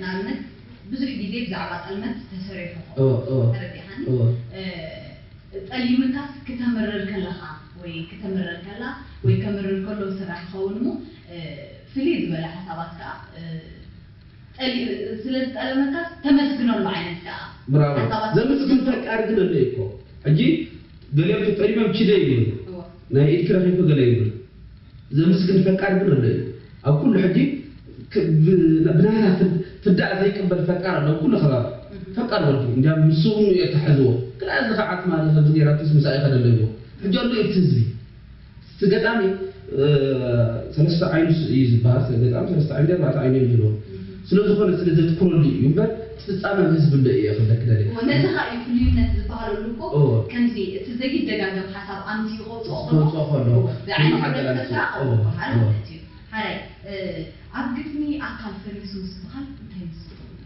ንኣብነት ብዙሕ ግዜ ብዛዕባ ጠልመት ተሰሪሑ ኦ፣ ኦ፣ ተረዲኻኒ ኦ። ጠሊምካስ ክተምርር ከለኻ ወይ ክተምርር ከላ ወይ ከምርር ከሎ ስራሕ ይኸውን እሞ ፍልይ ዝበለ ሓሳባት ከዓ ስለ ዝጠለመካስ ተመስግነሉ ዓይነት ከዓ ብራቮ። ዘምስግን ፈቃር ግን ኣሎ እኮ። ሕጂ ገሊኦም ተጠሊሞም ችደ ይብሉ። ናይ ኢድኪ ረኺብኪ ገለ ይብሉ። ዘምስግን ፈቃር ግን ኣሎ እዩ። ኣብ ኩሉ ሕጂ ብናህና ፍዳእ ዘይቅበል ፈቃር ኣሎ ኣብ ኩሉ ከባቢ። ፈቃር ወዲ እንዲያ ምስ እውን እየ ተሓዝዎ። ክላ እዚ ከዓ ትማሊ ከምዚ ገይራትስ ምሳይ ከደለዎ። ሕጂ ኣሎ እቲ ህዝቢ እቲ ገጣሚ ሰለስተ ዓይኑ እዩ ዝበሃል። ገጣሚ ሰለስተ ዓይኑ ኣርባዕተ ዓይኑ እዮም ዝብሉ። ስለዝኾነ ስለ ዘትኩረሉ እዩ እምበር እቲ ፍፃመ ህዝቢ ኣሎ እየ ክብለክ ደልየ። ነዚ ከዓ እዩ ፍሉይነት ዝበሃለሉ እኮ ከምዚ እቲ ዘይደጋገም ሓሳብ ኣምፂኡ ከውፅኦ ከሎ ከውፅኦ ከሎ ብዓይኒ ሕብረተሰብ ከዓ ከውፅኦ በሃል ማለት እዩ። ሓራይ ኣብ ግጥሚ ኣካል ፈሪሱ ምስ በሃል እንታይ ምስ ትኸውን?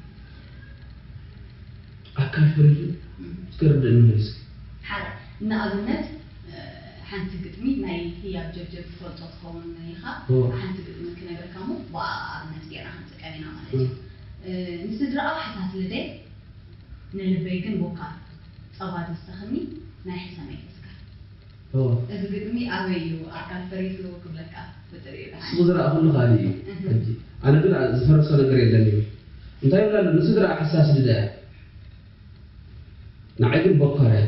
ኣካል ፈሪሱ እስከ ርድእኒ እስኪ። ሓራይ ንኣብነት ሓንቲ ግጥሚ ናይ ህያብ ጀብጀብ ትፈልጦ ትኸውን ኢኻ። ሓንቲ ግጥሚ ክነግረካ እሞ ብኣ ኣብነት ገይርና ክንጥቀም ኢና ማለት እዩ። ንስድራኣ ሕታት ልደ ንልበይ ግን ቦካ ጸባ ዘስተኽኒ ናይ ሕሰመይ ተስካር። እዚ ግጥሚ ኣበይ እዩ ኣካል ፈሪሱ ክብለካ ፍጥር እዩ። ንስኹ ዝረኣኹሉ ካልእ እዩ። ሕጂ ኣነ ግን ዝፈረሰ ነገር የለን ይብል። እንታይ ይብላ ኣሎ? ንስድራኣ ሕሳስ ልደ እያ። ንዓይ ግን ቦካር እያ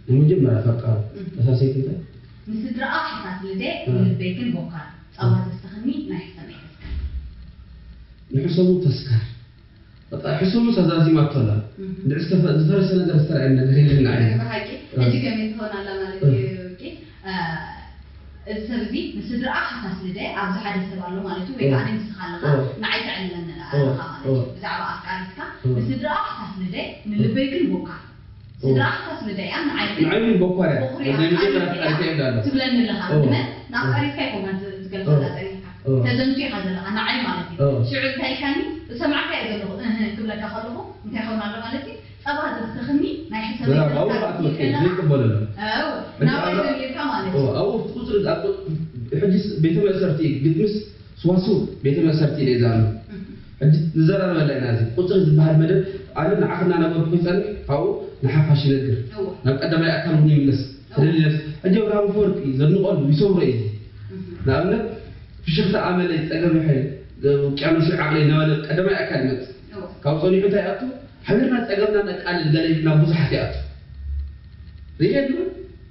ናይ መጀመርያ ፈቃሩ። እታ ሰይቲ እንታይ? ንስድራኣ ሕሳስ ልደ ንልበይ ግን ቦካር ጸባ ዘስተኽኒ ናይ ሕሰመይ ተስካር። ንሕሰሙ ተስካር በቃ ሕሰሙ ተዛዚማቶ ኣላ። እንድዒ ዝተፈ- ዝፈረሰ ነገር ዝተረኣየ ነገር የለን ንዓይ። ብሓቂ ሕጂ ከመይ ትኾን ኣላ ማለት እዩ። ኦኬ፣ እ፣ እዚ ሰብ እዚ ንስድራኣ ሓሳስ ልደ ኣብዚ ሓደ ሰብ ኣሎ ማለት እዩ ወይ ከዓ ንስኻ ኣለኻ ንዓይ ተዕልለኒ ኣለኻ ማለት እዩ። ብዛዕባ ኣፍቃሪትካ ንስድራኣ ሓሳስ ልደ ንልበይ ግን ቦካር ስድራ ሓሳስ ልደ እያ ንዓይ ግን ንዓይ እውን ቦኳር እያ። ቦኹሪ እያ ናይ መጀመርያ ኣፍቃሪት ፍቃሪት እያ ይብላ ኣሎ። ትብለኒ ኣለኻ። ኦ፣ ግነ ኦ። ንኣፍቃሪትካ ኣይኮንካን ት- ትገልጸላ ጸኒሕካ ኦ። ተዘንቱ ኢኻ ዘለኻ ንዓይ ማለት እዩ። ኦ። ሽዑ እንታይ ኢልካኒ ዝሰማዕካ እየ ዘለኹ እህ ክብለካ ከለኹ እንታይ ኸውን ኣሎ ማለት እዩ። ጸባ ዘስተኽኒ ናይ ሕሰብ ዘራብ ኣብኡ ከዓ ትወስድ ዘይቅበለሉ። ኣው ሕጂ ናባይ ኣብኣ- ዘሚርካ ማለት ኦ፣ እዩ። ኣብኡ እቲ ቁፅሪ ኣብ ቁ- ሕጂስ ቤተ መእሰርቲ ግጥምስ ስዋስው ቤተ መእሰርቲ ኢለ እዛ ኣሎ። ሕጂ ንዘራረበላ ኢና። እዚ ቁፅሪ ዝበሃል መደብ ኣነ ንዓኺ እናነበርኩ ይፀንሕ፣ ካብኡ ንሓፋሽ ይነግር። እወ። ናብ ቀዳማይ ኣካል እውን ይምለስ። እወ። ተደሊለስ ሕጂ ኣብርሃም ኣፈወርቂ ዘድንቐሉ ይሰብሮ እዩ። ንኣብነት ፍሽኽታ ኣመለይ ፀገም ይሐ ውቅያኖስ ዓቕለይ እናበለ ቀዳማይ ኣካል ይመፅእ። እወ። ካብኡ ፀኒሑ እንታይ ይኣቱ? ሓቢርና ፀገምና ነቃልል ገለ ይብል ናብ ብዙሓት ይኣቱ። ሪኤ ድማ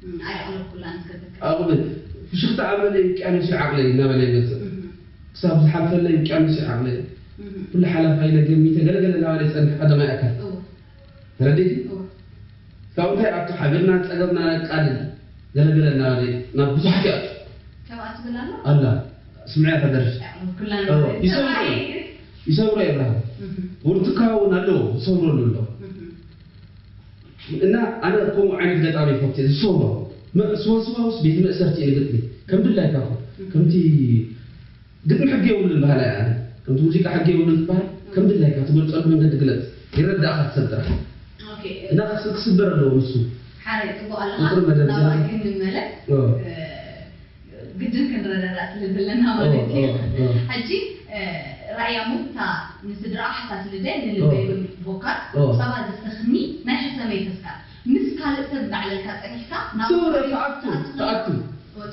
እም፣ ኣይኣለኩላን እስከ ተካ ኣብኡ ፍሽኽታ ኣመለይ ውቅያኖስ ዓቕለይ እናበለ ይመፅእ። እም፣ ክሳብ ዝሓልፈለይ ውቅያኖስ ዓቕለይ እም። ኩሉ ሓላፋይ ነገር ሚተ ገለገለ እናበለ ይፀንሕ ቀዳማይ ኣካል እወ፣ ተረዲእኪ? እወ። ካብኡ እንታይ ይኣቱ? ሓቢርና ፀገምና ነቃልል ገለገለ እናበለ ናብ ብዙሓት ይኣቱ። ከምኣ ትብል ኣሎ? ኣላ ስምዕያ ተደርሽ ኣይኣለኩላን እወ፣ ማለት ይሰምዑ። እዩ። ይሰብሮ የብርሃ እም፣ ወርትካ እውን ኣለዎ ዝሰብረሉ ኣሎ። እም። እና ኣነ ከምኡ ዓይነት ገጣሚ ይፈቱ እየ ዝሰብሮ። መ- ስዋስዋውስ ቤት መእሰርቲ እዩ ንግጥሚ ከም ድላይካ እኮ ከምቲ ግጥሚ ሕጊ የብሉን ባህላ እያ። ኣነ ከምቲ ሙዚቃ ሕጊ የብሉን ዝበሃል ከም ድላይካ ትገልፀሉ መንገዲ ግለፅ። ይረዳእካ ትሰብ ጥራሕ ኦኬ፣ እና ክስ- ክስበር ኣለዎ ንሱ። ሓራይ ጽቡቕ ኣለኻ። ቁጽሪ መደብ ናብኣ ዘ- ግን ንመለስ ኦ፣ እ፣ ግድን ክንረዳዳእ ስለ ዘለና ማለት እዩ። ኦ፣ ኦ። ሕጂ እ፣ ራእያ ሙታ ንስድራ ሓሳስ ልደ ንልበይ እውን ቦካር ኦ። ጸባ ዘስተኽኒ ናይ ሕሰመይ ተስካር ምስ ካልእ ሰብ እንዳዕለልካ ጸኒሕካ ናብ ስውረ ካልእ ተኣቱ ኣትኽእል። ተኣቱ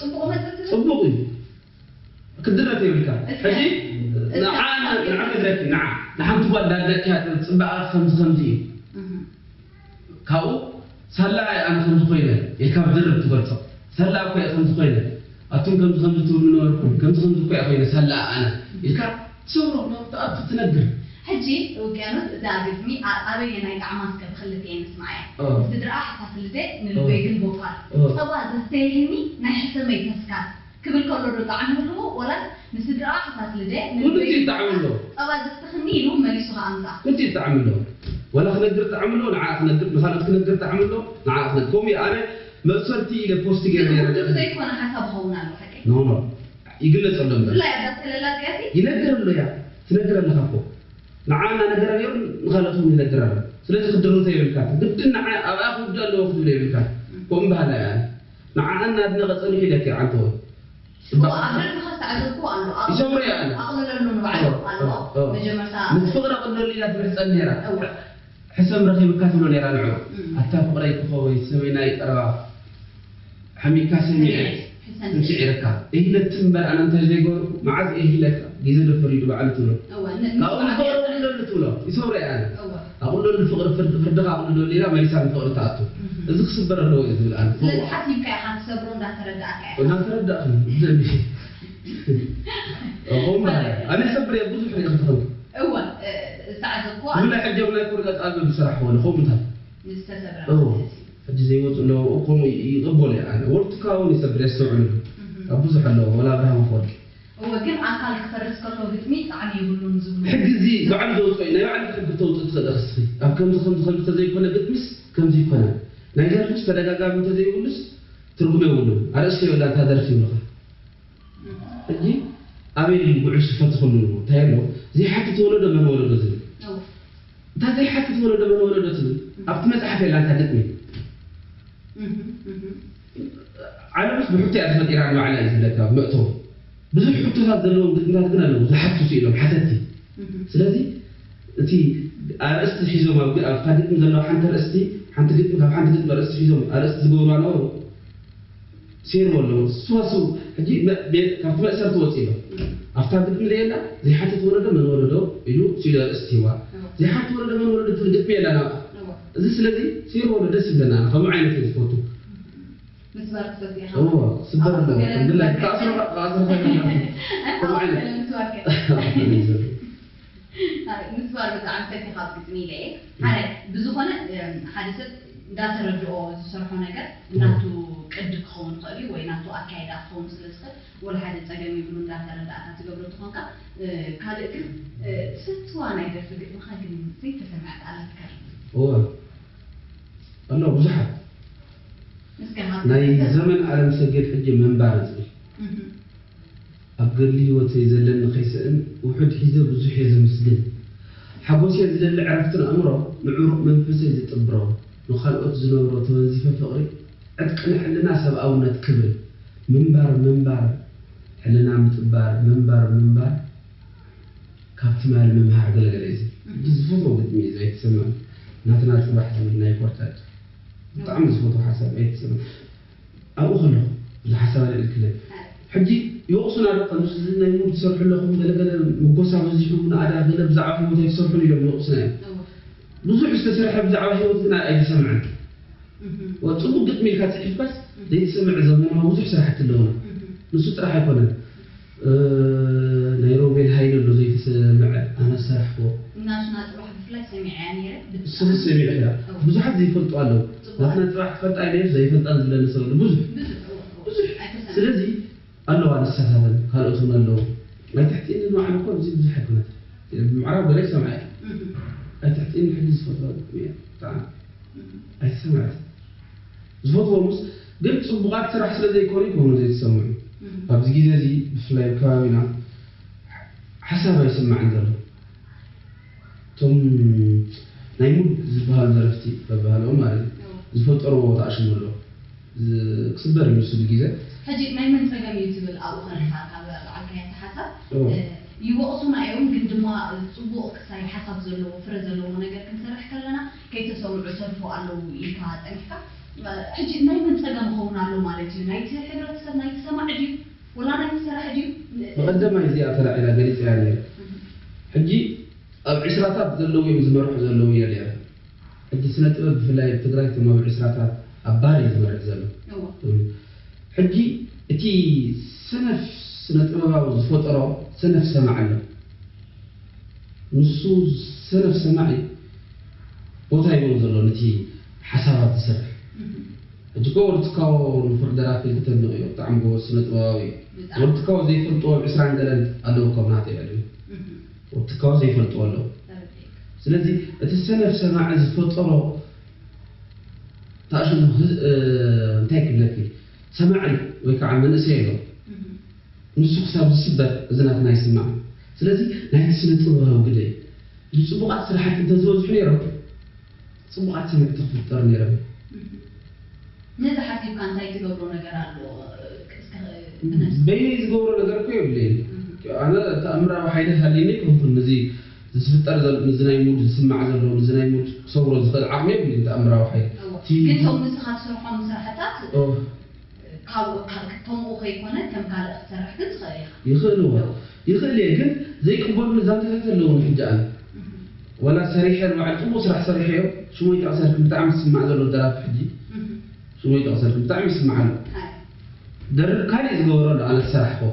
ጽቡቕ መጽእ ትብል? ጽቡቕ እዩ። ክድረት የብልካ። እስከ- ሕጂ እስከ- ንዓ ንዓ ክድረኪ ንዓ ንሓንቲ ጓል እንዳድነቅያ ጽባቐ ከምዚ ከምዚ እዩ። እህ። ካብኡ ሳላ ኣነ ከምዚ ኮይነ ኢልካ ብድርብ ትገልጾ። ሳላ እኮ እየ ከምዚ ኮይነ ኣቱም ከምዚ ከምዚ ትብሉ ነበርኩም ከምዚ ከምዚ እኮ እየ ኮይነ ሳላ ኣነ ኢልካ ትሰብሮ ናብቲ ኣብቲ ትነግር። ሕጂ ውቅያኖስ እዛ ግጥሚ ኣ- ኣበየናይ ጣዕማ እስከ ብክልተ እየ ንስማዓያ። ኦ። ንስድራ ሓሳስ ልደ ንልበይ ግን ቦፋር ኦ። ጸባ ዘስተየህኒ ናይ ሕሰመይ ተስካር ክብል ከሎ ዶ ጣዕሚ ኣለዎ ወላስ ንስድራ ሓሳስ ልደ ኩሉ ንልበይ እቲ ግን ጣዕሚ ኣለዎ። ጸባ ዘስተኽኒ ኢሉ መሊሱ ከኣ ኣምጻ። ኩሉ እቲ ጣዕሚ ኣለዎ። ወላ ክነግር ጣዕሚ ኣለዎ፣ ንዓ ክነግር ንኻልኦት ክነግር ጣዕሚ ኣለዎ፣ ንዓ ክነግር ከምኡ እዩ። ኣነ መእሰርቲ ኢለ ፖስት ገይረ ነይረ። ዘይኮነ ሓሳብ ኸውን ኣሎ ሓቂ። ኖ ኖ ይግለጸሎም እምበር ብፍላይ ኣብዛ ተለላጥያሲ ይነግር ኣሎ እያ ትነግር ኣለኻ እኮ ንዓ እናነገረ ነይሩ ንኻልኦት እውን ይነግር ኣሎ። ስለዚ ክድርተ የብልካ ግድን ንዓ ኣብኣ ክውዲ ኣለዎ ክትብል የብልካ። ከምኡ ባህላ እያ ንዓ እናድነቐ ጸኒሑ ኢለኪ ዓንተወ እኮ ኣብ ደገኻ ዝተዓዘብኩ ኣሎ። ኣቕልለሉ ንባዕሉ ኣሎ። መጀመርታ ምስ ፍቕሪ ኣቕልለሉ ኢላ ትምሕጸን ነይራ። ሕሰም ረኺብካ ትብሎ ነይራ ንዑ። ኣታ ፍቕረይ ክኸወይ ሰበይ ናይ ቀረባ ሓሚካ ሰሚዐ ስዒረካ እሂለቲ እምበር ኣነ እንታይ ዘይገበርኩ መዓዝ እሂለካ ግዜ ዶ ፈሪዱ ባዕሉ ትብሎ። ካብኡ ንፍቕሪ ኣቕልለሉ ትብሎ። ይሰብሮ እየ ኣነ። ኣቕልለሉ ፍቕሪ ፍርድኻ ኣቕልለሉ ኢላ መሊሳ ንፍቕሪ ትኣቱ። እዚ ክስበር ኣለዎ እየ ዝብል ኣነ። ስለዚ ሓሲብካ ኢኻ ትሰብሮ እንዳተረዳእካ ኢኻ። እናተረዳእኺ ብደንቢ። ከምኡ ኣነ ይሰብር እየ ብዙሕ ሪኢኺ ትኾንኪ። እወ ዝተዓዘብኩ ብፍላይ ሕጂ ኣብ ናይ ፖድካስት ኣልበም ዝሰራሕክዎ ኣለኹ ከምኡታት ዝተሰብረ እወ ማለት እዩ። ሕጂ ዘይወፁ ኣለዉ ከምኡ ይቕበሉ እየ ኣነ ወርትካ እውን ይሰብር የስተውዕልሉ ካብ ብዙሕ ኣለዎ ወላ ኣብርሃም ኣፈወርቂ እወ ግን ኣካል ክፈርስ ከሎ ግጥሚ ጣዕሚ የብሉን ዝብሉ ሕጂ እዚ በዓሉ ዘውፅኦ እዩ ናይ ባዕልካ ሕጊ ተውፅእ ትኽእል ኢኺ እስኺ ኣብ ከምዚ ከምዚ ከምዚ ተዘይኮነ ግጥሚስ ከምዚ ይኮነ ናይ ደርፍስ ተደጋጋሚ እንተዘይብሉስ ትርጉም የብሉን ኣርእስቶ የብላ እታ ደርፊ ይብሉኻ ሕጂ ኣበይ ድዩ ጉዕሽ ዝፈትኽሉ እንታይ ኣሎ ዘይሓትት ወለዶ መን ወለዶ ዝብል እታ ዘይሓትት ወለዶ መን ወለዶ ትብል ኣብቲ መፅሓፍ የላ እታ ግጥሚ ዓለምስ ብሕቶ እያ ተፈጢራ ንባዕላ እዩ ዝብለካ መእተዊ ብዙሕ ሕቶታት ዘለዎም ግጥምታት ግን ኣለዉ ዝሓቱ ስኢሎም ሓተቲ ስለዚ እቲ ኣርእስቲ ሒዞም ኣብታ ግጥሚ ዘለዋ ሓንቲ ኣርእስቲ ሓንቲ ግጥሚ ካብ ሓንቲ ግጥሚ ኣርእስቲ ሒዞም ኣርእስቲ ዝገብሩ ኣነበሩ ሴርዎ ኣለዎ። ስዋስው ሕጂ መ- ቤ- ካብቲ መእሰርቲ ወፂኡ ኣሎ። ኣብታ ግጥሚ ዘየላ ዘይሓትት ወለዶ መን ወለዶ ኢሉ ስኢሉ ኣርእስቲ ሂዋ። ዘይሓትት ወለዶ መን ወለዶ ትብል ግጥሚ የላን ኣብኣ። እዚ ስለዚ ሴርዎ ኣሎ ደስ ይብለና ኣነ ከምኡ ዓይነት እየ ዝፈቱ። ምስባር ትፈቱ ኢኻ። እዎ ክስበር ኣለዎ። ከምድላይ ክኣስረኻ ክኣስረኻ ኢኻ። ከምኡ ዓይነት። ምስባር ከ ምስባር ብጣዕሚ ፈቲኻ ኣብ ግጥሚ ኢለ እየ ሓደ ብዝኾነ ሓደ ሰብ እንዳተረድኦ ዝሰርሖ ነገር ናቱ ቅዲ ክኸውን ይኽእል እዩ ወይ ናቱ ኣካይዳ ክኸውን ስለ ዝኽእል ወላ ሓደ ፀገም ይብሉ እንዳተረዳእካ ትገብሮ እንትኾንካ ካልእ ግን ትፈትዋ ናይ ደርፊ ግጥምኻ ግን ዘይተሰምዐት ኣላትካ እወ ኣሎ ብዙሓት ናይ ዘመን ኣለምሰገድ ሕጂ ምንባር ዝብል ኣብ ገድሊ ህይወተይ ዘለኒ ከይስእን ውሑድ ሒዘ ብዙሕ እየ ዘምስግን ሓጎስየ ዝደሊ ዕረፍትን ኣእምሮ ንዕሩቕ መንፈሰይ ዝጥብሮ ንኻልኦት ዝነብሮ ተወንዚፈ ፍቕሪ ዕጥቂ ንሕልና ሰብኣውነት ክብሪ ምንባር ምንባር ሕልና ምጥባር ምንባር ምንባር ካብ ትማል ምምሃር ገለገለ እዩ ዝብል። ሕጂ ዝፈትዎ ግጥሚ እዩ እዛ ኣይትሰምዕን ናትና ጽባሕ ዝብል ናይ ፖርታጅ ብጣዕሚ ዝፈትዎ ሓሳብ ኣይትሰምዕ ኣብኡ ከለኹ እዚ ሓሳብ ኣልዕልክለ ሕጂ ይወቕሱና ዶ ከምዚ ናይ ሙድ ትሰርሑ ኣለኹም ገለገለ ምጎሳ በዚሑ ንኣዳ ገለ ብዛዕባ ህይወት ኣይትሰርሑን ኢሎም ይወቕሱና እዮም ብዙሕ ዝተሰርሐ ብዛዕባ ህይወት ግን ኣይተሰምዐን ጽቡቕ ግጥሚ ኢልካ ጽሒፍካስ ዘይትሰምዕ ዘመናዊ ብዙሕ ስራሕቲ ኣለውና ንሱ ጥራሕ ኣይኮነን ናይ ሮቤል ሃይለ ኣሎ ዘይተሰምዐ ኣነ ዝሰራሕክዎ ናትና ፅባሕ ብፍላይ ሰሚዐያ ነይረ ብጣዕሚ ንስኺ ሰሚዕኽያ ብዙሓት ዘይፈልጡ ኣለዉ ናትና ፅባሕ ትፈልጣ ነይር ዘይፈልጣን ዝብለኒ ሰብ ኣሎ ብዙሕ ብዙሕ ኣይተሰምዐ ስለዚ ኣለዋ ንሳታተን ካልኦት እውን ኣለዉ ናይ ትሕቲ ንባዕሉ እኮ እዚ ብዙሕ ኣይኮነት ምዕራብ ገለ ይሰምዐ እየ ኣይትሕቲ ሕጂ ዝፈትዋ ብጣዕሚ ኣይተሰምዐት ዝፈትዎም ምስ ግን ፅቡቓት ስራሕ ስለ ዘይኮኑ ይኮኑ ዘይተሰምዑ ኣብዚ ግዜ እዚ ብፍላይ ኣብ ከባቢና ሓሳብ ኣይስማዕን ዘሎ እቶም ናይ ሙድ ዝበሃሉ ደረፍቲ በባህልኦም ማለት እዩ ዝፈጠርዎ ተኣሽሙ ኣሎ ክስበር እዩ ንሱ ብግዜ ሕጂ ናይ መን ፀገም እዩ ትብል ኣብኡ ከለካ ካብ በዓልካያ ተሓሳብ ይወቕሱና እዮም ግን ድማ ፅቡቕ ክሳይ ሓሳብ ዘለዎ ፍረ ዘለዎ ነገር ክንሰርሕ ከለና ከይተሰምዑ ሰልፎ ኣለዉ ኢልካ ፀኒሕካ ሕጂ ናይ መን ፀገም ኸውን ኣሎ ማለት እዩ ናይቲ ሕብረተሰብ ናይቲ ሰማዕ ድዩ ወላ ናይቲ ሰራሕ ድዩ ብቐደማይ እዚኣ ተላዒላ ገሊፀያ ነይረ ሕጂ ኣብ ዕስራታት ዘለዉ እዮም ዝመርሑ ዘለዉ እየ ነይረ ሕጂ ስነ ጥበብ ብፍላይ ኣብ ትግራይ እቶም ኣብ ዕስራታት ኣብ ባር እዩ ዝመርሕ ዘሎ ሕጂ እቲ ሰነፍ ስነ ጥበባዊ ዝፈጠሮ ሰነፍ ሰማዕ ኣሎ ንሱ ሰነፍ ሰማዒ ቦታ ይበሉ ዘሎ ነቲ ሓሳባት ዝሰርሕ ሕጂ እኮ ወዲ ትካቦ ንፉዕ ደራፊ ኢልኪ ተድንቕዮ ብጣዕሚ ጎበዝ ስነ ጥበባዊ እዩ ወዲ ትካቦ ዘይፈልጥዎ ዕስራን ገለን ኣለዉ ከም ናተይ ዕድመ ወዲ ትካቦ ዘይፈልጥዎ ኣለዉ ስለዚ እቲ ሰነፍ ሰማዒ ዝፈጠሮ ታእሽሙ እንታይ ክብለኪ ሰማዒ ወይ ከዓ መንእሰይ ኣሎ ንሱ ክሳብ ዝስበር እዚ ናትና ይስማዕ። ስለዚ ናይቲ ስነ ጥበባዊ ግደ እዩ። ንጽቡቓት ስራሕቲ እንተዝበዝሑ ነይሮም ጽቡቓት ስምዕቲ ክፍጠር ነይሮም። ነዚ ሓሲብካ እንታይ ትገብሮ ነገር ኣሎ? እስከ በይነይ ዝገብሮ ነገር እኮ የብለይን። ኣነ ተኣምራዊ ሓይሊ ሃልይኒ ኣይኮንኩን ነዚ ዝፍጠር ዘሎ፣ ነዚ ናይ ሙድ ዝስማዕ ዘሎ፣ ነዚ ናይ ሙድ ክሰብሮ ዝኽእል ዓቕሚ የብለይን ተኣምራዊ ሓይሊ። እቲ ግን እቶም ንስኻ ትሰርሖም ስራሕታት ኦ፣ ካብኡ ካብ ክተምኡ ከይኮነ ከም ካልእ ክትሰርሕ ግን ትኽእል ኢኻ። ይኽእልዎ። ይኽእል እየ፣ ግን ዘይቅበሉኒ ዛንታታት ኣለዎም ሕጂ ኣነ። እህ። ወላ ሰሪሐ ንባዕሉ ጽቡቕ ስራሕ ሰሪሐዮ፣ ሽሙ ይጠቕሰልኩም ብጣዕሚ ዝስማዕ ዘሎ ደራፊ ሕጂ። እህ። ሽሙ ይጠቕሰልኩም ብጣዕሚ ይስማዕ ኣሎ። ኣይ። ደርብ ካልእ ዝገበሮ ኣሎ ኣነ ዝሰራሕኮ።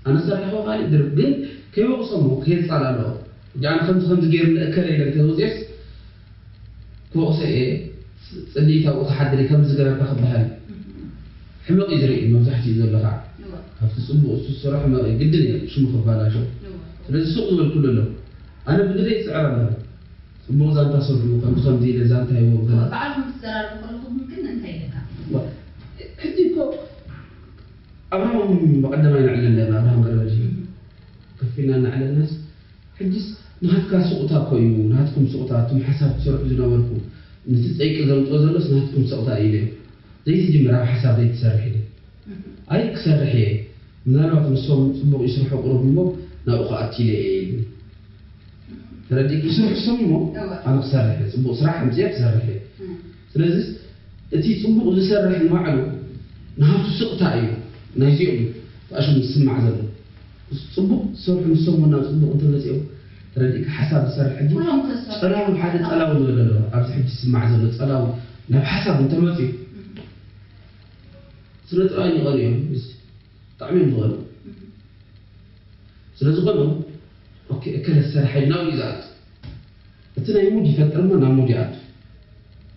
ኣነ ዝሰራሕኮ ካልእ ድርብ፣ ግን ከይወቕሶ እሞ ከየጻላልኦ። ሕጂ ኣነ ከምዚ ከምዚ ገይሩ ንእከለ ኢለ እንተወጺኦስ ክወቕሶ እየ። ጽልኢት ኣብኡ ክሓድር እየ፣ ከምዚ ዝገበርካ ክበሃል እዩ። ሕመቕ እዩ ዝርኢ መብዛሕትኡ ዘሎ ከዓ። እወ። ካብቲ ጽቡቕ እሱ ዝሰርሖ ሕመቕ እዩ፣ ግድን እዩ ሽሙ ክባላሾ። እወ። ስለዚ ሱቕ ዝበልኩሉ ኣለኹ። ኣነ ብግደይ ይጽዕር ኣለኹ። ጽቡቕ ዛንታ ስርሑ፣ ከምዚ ከምዚ ኢለ ዛንታ ይወግና። ባዕልኹም ትዘራረቡ ከለኹም ግን እንታይ ኢልካ? ዋ፣ ሕጂ እኮ ኣብርሃም ብቐደማይ ነዕልል ነርና፣ ኣብርሃም ገረመድህን። እም። ከፊልና እናዕለልናስ፣ ሕጂስ ናትካ ሱቕታ እኮ እዩ፣ ናትኩም ሱቕታ፣ እቱም ሓሳብ ትሰርሑ ዝነበርኩም፣ ነቲ ጸይቂ ዘምጽኦ ዘሎስ ናትኩም ሱቕታ እዩ ኢለ። ዘይትጅምር ኣብ ሓሳብ ዘይትሰርሕ ኢለ። እም። ኣይ ክሰርሕ እየ፣ ምናልባት ንሶም ጽቡቕ ይስርሑ ቁሩብ እሞ ናብኡ ክኣቱ ኢለ እየ ኢሉኒ። ተረዲእኪ? ይስርሑ እሶም እሞ እወ። ኣነ ክሰርሕ እየ፣ ጽቡቕ ስራሕ ኣምጽኤ ክሰርሕ እየ። እም። ስለዚ እቲ ጽቡቕ ዝሰርሕ ንባዕሉ ናቱ ስቕታ እዩ፣ ናይዚኦም እዩ ተኣሽሙ ዝስማዕ ዘሎ። ጽቡቕ ዝሰርሑ ንሶም እውን ናብ ጽቡቕ እንተመጺኦም፣ ተረዲእኪ? ሓሳብ ዝሰርሕ ሕጂ ኩሎም ተሰርሑ። ጸላዊ፣ ሓደ ጸላዊ ንበል ኣሎ፣ ኣብዚ ሕጂ ዝስማዕ ዘሎ ጸላዊ ናብ ሓሳብ እንተመጺኡ፣ እም። ስነ ጥበባኛ ይቐንዮም፣ ምስ ብጣዕሚ እዮም ዝቐንዩ። እም። ስለ ዝኾኑ፣ ኦኬ፣ እከለ ዝሰርሐ ናብኡ እዩ ዝኣቱ። እቲ ናይ ሙድ ይፈጥር እሞ ናብ ሙድ ይኣቱ።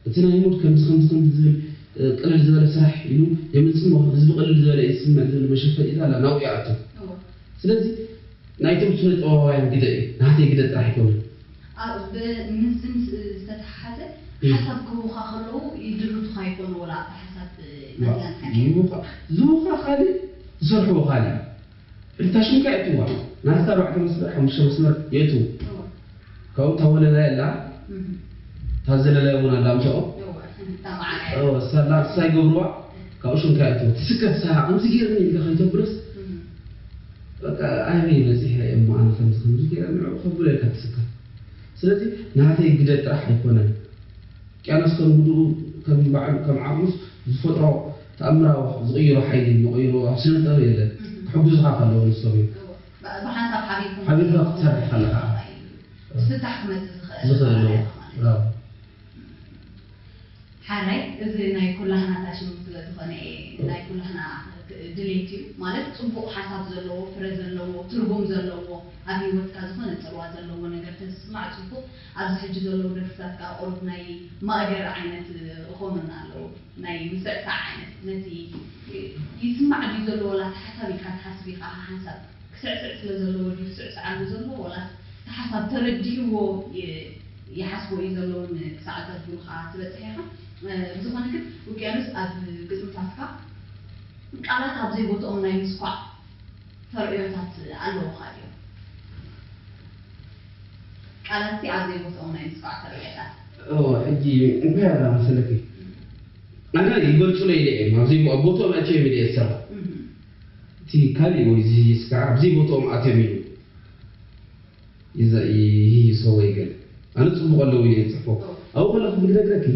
እቲ ናይ ሙድ ከምዚ፣ ከምዚ፣ ከምዚ ዝብል፣ እ፣ ቅልል ዝበለ ስራሕ ኢሉ የምጽእ እሞ ህዝቢ ቅልል ዝበለ እዩ ዝስምዕ ዝብል መሸፈጢታ ኣላ፣ ናብኡ ይኣቱ። እወ። ስለዚ ናይቶም ስነ ጥበባውያን ግደ እዩ፣ ናተይ ግደ ጥራሕ ኣይኮነን። ኣብ፣ ብ-፣ ምስዚ ምስ ዝተተሓሓዘ እም። ሓሳብ ክህቡኻ ከለዉ ይድርቱኻ ይኾኑ፣ ወላ ኣብቲ ሓሳብ፣ እ፣ ዋ፣ ናትላን ሓቂ። ዝህቡኻ፣ ዝህቡኻ ካልእ፣ ዝሰርሕዎ ካልእ። እታ ሽምካ የእትዋ። ናትካ ኣርባዕተ መስመር፣ ሓሙሽተ መስመር የእትዉ። እወ። ካብኡ እታ ወለላይ ኣላ፣ እም። እታ ዘለላይ እውን ኣላ ምስኦም። እወ፣ እታ መዓረያ። እወ፣ እሳ ኣላ፣ እሳ ይገብርዋ። ካብኡ ሽምካ የእትዎ። ትስከፍ ሳራ፣ ከምዚ ገይርኒ ኢልካ ከይተብርስ፣ እም። በቃ፣ ኣበይ በጺሐ እየ እሞ ኣነ ከምዚ፣ ከምዚ ገይረ ንዕኡ ከብሎ ኢልካ ትስከፍ። ስለዚ፣ ናተይ ግደ ጥራሕ ኣይኮነን። ውቅያኖስ ከም ግድኡ፣ ከም በዓል፣ ከም ዓቕሙስ ዝፈጥሮ ተኣምራዊ ዝቕይሮ ሓይሊ፣ ዝቕይሮ ኣብ ስነ ጥበብ የለን። እም። ክሕግዙኻ ከለዉ ንሶም እዮም። እወ። ብ-፣ ብሓንሳብ ሓቢርኩም ሓቢርካ ክትሰርሕ ከለኻ። እዩ። ዝፍታሕ ክመጽእ ዝኽእል ዝኽእል ማለት እዩ። እዩ። ብራቮ። ሓራይ፣ እዚ ናይ ኩላህና ታሽሙ ስለ ዝኾነ እየ፣ ናይ ኩላህና ድሌት እዩ። ማለት ጽቡቕ ሓሳብ ዘለዎ፣ ፍረ ዘለዎ፣ ትርጉም ዘለዎ፣ ኣብ ህይወትካ ዝኾነ ጽልዋ ዘለዎ ነገር ተዝስማዕ ጽቡቕ። ኣብዚ ሕጂ ዘለዉ ደርፍታት ከኣ ቁሩብ ናይ ማእገር ዓይነት ይኾኑና ኣለዉ። ናይ ምስዕሳዕ ዓይነት፣ ነቲ ይስማዕ ድዩ ዘሎ ወላ እቲ ሓሳብ ኢልካ ትሓስብ ኢኻ ሓንሳብ። ክስዕስዕ ስለ ዘለዎ ድዩ ዝስዕስዓሉ ዘሎ ወላስ እቲ ሓሳብ ተረዲእዎ ይ-፣ ይሓስቦ እዩ ዘሎ እውን ክሳዕ ዘብሉ ከዓ ትበጽሕ ኢኻ። እ፣ ብዝኾነ ግን ውቅያኖስ ኣብ ግጥምታትካ ቃላት ኣብ ዘይቦትኦም ናይ ምስኳዕ ተርእዮታት ኣለዉኻ ድዮም? ቃላትሲ ኣብ ዘይቦትኦም ናይ ምስኳዕ ተርእዮታት። ኦ፣ ሕጂ እንታይ ኣላ መሰለኪ? ኣነ ይገልጹለይ ኢለ እዮም፣ ኣብ ዘይቦ-፣ ኣብ ቦትኦም ኣትዮም ኢለ እየ ዝሰርሖ። እም። እቲ ካሊእ ወይ እዚ ስካዕ ኣብ ዘይቦትኦም ኣትዮም ኢሉ ይዘ-፣ ይ-፣ ይህይሶ ወይ ገለ። ኣነ ጽቡቕ ኣለዉ ኢለ እየ ዝጽሕፎ። ኣብኡ ከለኹ ግን ክነግረኪ፣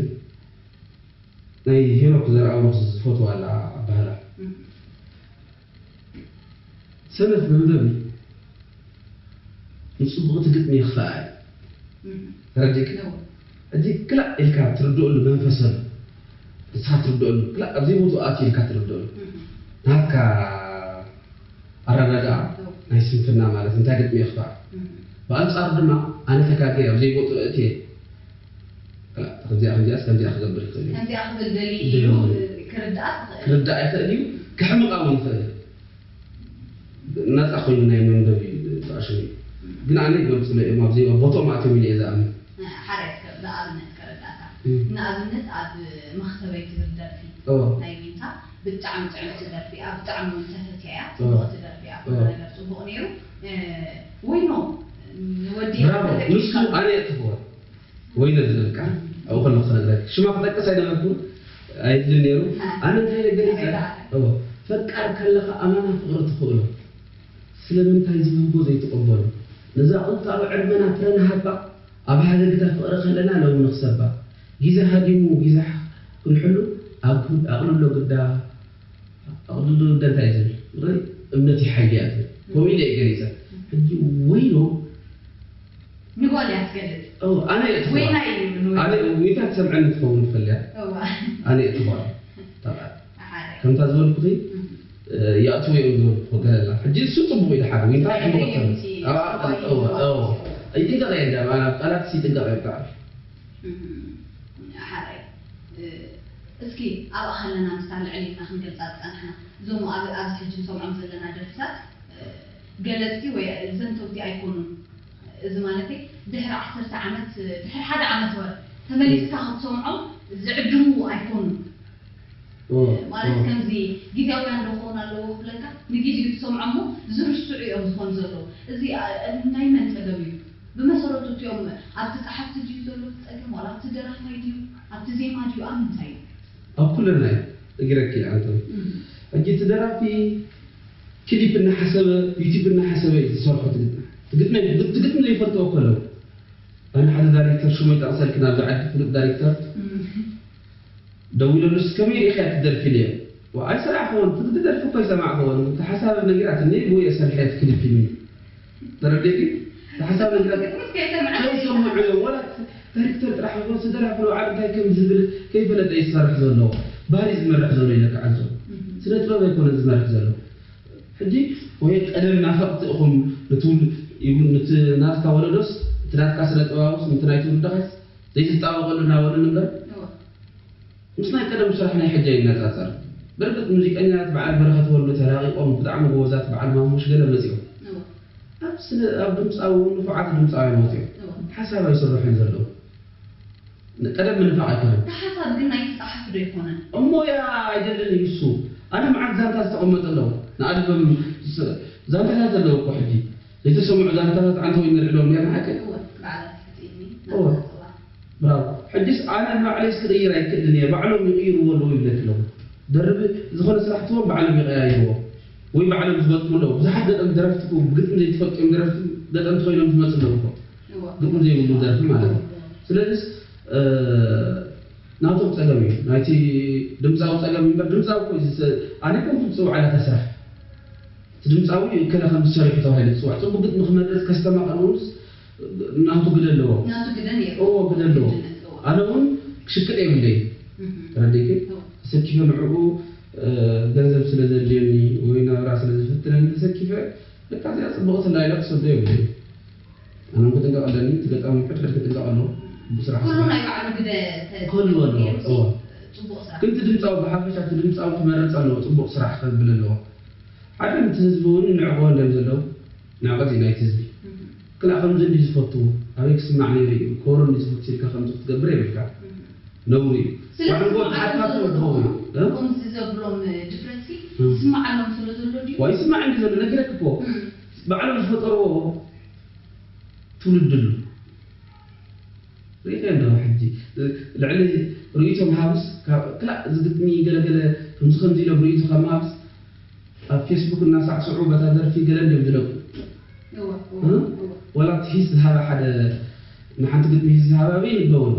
ናይ ሄኖክ ዘርኣብሩኽ ዝፈትዋ ኣላ ኣበሃህላ። እም። ሰነፍ መንበቢ ንጽቡቕቲ ግጥሚ የኽፍኣ እዩ። እም። ተረዲእኪ? እወ። ሕጂ ክላእ ኢልካ ትርድኣሉ መንፈስ ኣሎ። ንስኻ ትርድኣሉ፣ ክላእ ኣብ ዘይቦትኡ ኣትዩ ኢልካ ትርድኣሉ። እም። ናትካ ኣረዳድኣ እወ። ናይ ስንፍና ማለት እንታይ ግጥሚ የኽፍኣ። እም። ብኣንጻሩ ድማ ኣነ ተጋግየ ኣብ ዘይቦትኡ ኣእትየ፣ ክላእ ከምዚኣ ከምዚኣስ ከምዚኣ ክገብር ይኽእል እዩ። ከምዚኣ ክብል ደልዩ እዩ ኢሉ ክርድኣ ትኽእል። ክርዳእ ይኽእል እዩ፣ ከሕምቓ እውን ይኽእል እዩ። ናጻ ኮይኑ ናይ መንበቢ ተኣሽሙ እዩ። ግን ኣነ ይገልጹለይ እዮም፣ ኣብዚ ኣብ ቦትኦም ኣትዮም ኢለ እየ ዝኣምን። ሓደ እስከ ብኣብነት ከረዳእካ። እም። ንኣብነት ኣብ መኽሰበይ ትብል ደርፊ እወ። ናይ ዊንታ ብጣዕሚ ጥዕምቲ ደርፊ እያ፣ ብጣዕሚ እውን ተፈትያ እያ፣ እወ። ጽቡቕቲ ደርፊ እያ፣ ኩሉ እወ። ነገር ጽቡቕ ነይሩ። እ፣ ወይኖ ንወዲ ብራቮ፣ ይፈልጥ ንሱ ኢልካ። ኣነ እየ እጽፍዋ። ወይነ ዝብል ቃል ኣብኡ ከለኹ ክነግረኪ። ሽማ ክጠቅስ ኣይነበርኩን፣ ኣየድልን ነይሩ። ኣነ እንታይ ኢለ ገሊጸ? ኣበይ እወ። ፈቃር ከለኻ ኣማና ፍቕሪ ትኽእሎ፣ ስለምንታይ ዝህቦ ዘይትቕበሎ? ነዛ ቁንጣሮ ዕድመና ፍረ ንሃባ፣ ኣብ ሃገግታ ፍቕሪ ከለና ሎሚ ንኽሰባ። ጊዜ ሃዲሙ ጊዜ ክንሕሉ፣ ኣብ ኣቕልሎ ግዳ፣ ኣቕልሎ ግዳ እንታይ ዝብል? እምነት ይሓያ ዝብል። ከምኡ ኢለ እየ ገሊጸ። ሕጂ ወይሎ ንጓል እያ ትገልጽ። ኦ፣ ኣነ እየ ትጓል። ወይና እዩ ንወይ። ኣነ ወይታ ትሰምዐኒ ትኸውን ትፈልያ። እዋ። ኣነ እየ ትጓል። ታውቃ። ሓደ። ከምታ ዝበልኩኺ፣ እህ። እ፣ ይኣትዎ እዮም ዝበልኩ ገለላ። ሕጂ እሱ ጽቡቕ እዩ ድሓር። ወይታ ሕጂ ሕሙቕ እዩ ተን። እቲ ኣዋ፣ ጽቡቕ እዩ እዋ፣ ዝበልኩ። እዋ። ኣይጥንቀቕ እየ እንዳ፣ ኣብ ቃላት ይጥንቀቕ እየ ብጣዕሚ። እህ። ሓደ። እ፣ እስኪ ኣብኣ ከለና ምስታ ልዕል ኢልና ክንገልጻ ዝጸናሕና፣ እዞም ኣብ፣ ኣብዚ ሕጂ ንሰምዖም ዘለና ደርፍታት፣ እ፣ ገለጽቲ ወይ ዘንተውቲ ኣይኮኑን። እዚ ማለተይ ድሕሪ ዓሰርተ ዓመት፣ ድሕሪ ሓደ ዓመት ወረ ተመሊስካ ክትሰምዖም ዝዕድሙ ኣይኮኑን። ኦ፣ ማለት ኦ። ከምዚ ግዜያውያን ዶ ክኸውን ኣለዎ ክብለካ፣ ንግዜኡ ትሰምዖ እሞ ዝርስዑ እዮም ዝኾኑ ዘለዉ። እዚ፣ ኣ፣ ናይ መን ጸገም እዩ? ብመሰረቱ እቲኦም ኣብቲ ጸሓፍቲ ድዩ ዘሎ እቲ ጸገም፣ ዋላ ኣብቲ ደራፋይ ድዩ፣ ኣብቲ ዜማ ድዩ፣ ኣብ ምንታይ እዩ? ኣብ ኩለና እዩ። እግረኪ ኣንተ። እም። ሕጂ እቲ ደራፊ ክሊፕ እናሓሰበ፣ ዩቲዩብ እናሓሰበ እዩ ዝሰርሖ እቲ ግጥሚ። እቲ ግጥሚ፣ እቲ ግጥሚ ዘይፈልጥዎ እኮ ኣለዉ። ኣነ ሓደ ዳይሬክተር ሽሙ ይጠቕሰልኪ፣ ናብዚ ዓዲ ፍሉጥ ዳይሬክተር እም። ደዊለሉስ፣ "ከመይ ርኢኻ እቲ ደርፊ?" ኢለዮ። "ዋ፣ ኣይሰማዕክዎን፣ እቲ ደርፊ እኮ ኣይሰማዕክዎን። እቲ ሓሳብ ነጊራትኒ፣ ብኡ እየ ሰሪሐ እቲ ክሊፕ" ኢሉኒ። ተረዲእኪ? እቲ ሓሳብ ነጊራት ግጥምስ ከይሰምዐ ከይሰምዑ እዮም። ወላ እቲ ዳይሬክተር ጥራሕ ይኹን፣ እቲ ደራፊ ንባዕሉ እንታይ ከም ዝብል ከይፈለጠ እዩ ዝሰርሕ ዘሎ። ባህሊ ዝመርሕ ዘሎ ኢለካ ዓንሶ። እም። ስነ ጥበብ ኣይኮነን ዝመርሕ ዘሎ። ሕጂ ወይ ቀደም ናፈቕቲ ኢኹም፣ ንትውል-፣ ይኹን፣ ንቲ ናትካ ወለዶስ፣ እቲ ናትካ ስነ ጥበባውስ፣ ንቲ ናይ ትውልድኻስ ዘይትጣበቐሉ እናበሉ ንበር? እወ። ምስ ናይ ቀደም ስራሕ ናይ ሕጂ ኣይነጻጸር። በርግጥ ሙዚቀኛታት በዓል በረኸት ወልዱ ተላቒቖም፣ ብጣዕሚ ጎበዛት በዓል ማሙሽ ገለ መጺኦም። እወ። ኣብ ስነ-፣ ኣብ ድምጻዊ እውን ንፉዓት ድምጻውያን ወጺኦም። እወ። ሓሳብ ኣይስርሑን ዘለዉ። ቀደም ምንፋቕ ኣይኮነን። እቲ ሓሳብ ግን ናይቲ ጸሓፊ ዶ ኣይኮነን? እሞ ያ ኣይደልን እዩ እሱ። ኣነ መዓት ዛንታ ዝተቐመጠ ኣለዎ። ንኣልበም ስ-፣ ዛንታታት ኣለዎ እኮ ሕጂ። ዘይተሰምዑ ዛንታታት ኣንተ ወይ ነልዕሎም ኔርና ሓቂ? እወ፣ በዓላት ፍትኒ፣ እወ። ናጻ ጽባ። ብራቮ። ሕጂስ ኣነ ንባዕለይስ ክቕይር ኣይክእልን እየ። ባዕሎም ይቕይርዎ ኣለዉ ይብለኪ ኣለኹ። ደርቢ ዝኾነ ስራሕ ትቦም ባዕሎም ይቐያይርዎ። ወይ ባዕሎም ዝገጥሙ ኣለዉ። ብዙሓት ገጠም ደረፍቲ እኮ ብግጥሚ ዘይተፈልጥዮም ደረፍቲ ገጠምቲ ኮይኖም ዝመጹ ኣለዉ እኮ። እወ። ግጥሚ ዘይብሉ ደርፊ ማለት እዩ። እወ። ስለዚስ፣ እ፣ ናቶም ጸገም እዩ። ናይቲ ድምጻዊ ጸገም እምበር ድምጻዊ እኮ እዩ ዝሰ-፣ ኣነ ኮንኩም ትጽውዓላ እታ ስራሕ። እቲ ድምጻዊ እከለ ከም ዝሰሪሑ ተባሂሉ ዝጽዋዕ። ጽቡቕ ግጥሚ ክመርጽ ከስተማቕር እውንስ ናቱ ግደ ኣለዎ። ናቱ ግደ ነይሩ። እዎ፣ ግደ ኣለዎ። ግድነት፣ እዎ። ኣነ እውን ክሽቅጥ የብለይን። እህ። ተረዲእኪ? እዎ። ተሰኪፈ ንዕኡ፣ እ፣ ገንዘብ ስለ ዘድልየኒ ወይ ናብራ ስለ ዝፍትነኒ ተሰኪፈ፣ በቃ እዚኣ ጽቡቕቲ እንዳ ኢለ ክሰዶ የብለይን። ኣነ እውን ክጥንቀቕ ኣለኒ፣ እቲ ገጣሚ ሕድሕድ ክጥንቀቕ ኣለዎ። ብስራሕ ኩሉ ስራሕ። ናይ ባዕሉ ግደ ተ-፣ ኩሉ ኣለዎ፣ ገይሩ እዎ። ጽቡቕ ስራሕ። ግን እቲ ድምጻዊ ብሓፈሻ እቲ ድምጻዊ ክመርጽ ኣለዎ፣ ጽቡቕ ስራሕ ከብል ኣለዎ። ሓደ ነቲ ህዝቢ እውን ንዕቕቦ እንድዮም ዘለዉ፣ ንዕቀት እዩ ናይቲ ህዝቢ። እህ። ክላእ ከምዚ እንድዩ ዝፈቱ፣ ኣበይ ክስማዕ ነይሩ እዩ፣ ኮሮ እንድዩ ዝፈቱ ኢልካ ከምዚ ክትገብር የብልካ። እህ። ነውሪ እዩ። ስለዚ ዋሕንጎ ንባዕሎም ተሓታቱ ዘለዉ ዝኸውን፣ እ? ከምዚ ዘብሎም ድፍረትሲ እህ። ይስምዓሎም ስለ ዘሎ ድዩ? ዋ፣ ይስማዕ እንድዩ ዘሎ፣ ነጊረኪ እኮ። እህ። ባዕሎም ዝፈጠርዎ ትውልዲ ኣሎ። ርኢኸ እንዶ ሕጂ፣ ልዕሊ ርእይቶ ምሃብስ፣ ካብ ክላእ እዚ ግጥሚ ገለገለ ከምዚ ከምዚ ኢሎም ርእይቶ ካብ ምሃብስ፣ ኣብ ፌስቡክ እናሳዕስዑ በታ ደርፊ ገለ እንድዮም ዝለቁ። እወ፣ እወ፣ እ? እወ። ወላ እቲ ሂስ ዝሃበ ሓደ፣ ንሓንቲ ግጥሚ ሂስ ዝሃበ ኣበይ ንግበወሉ?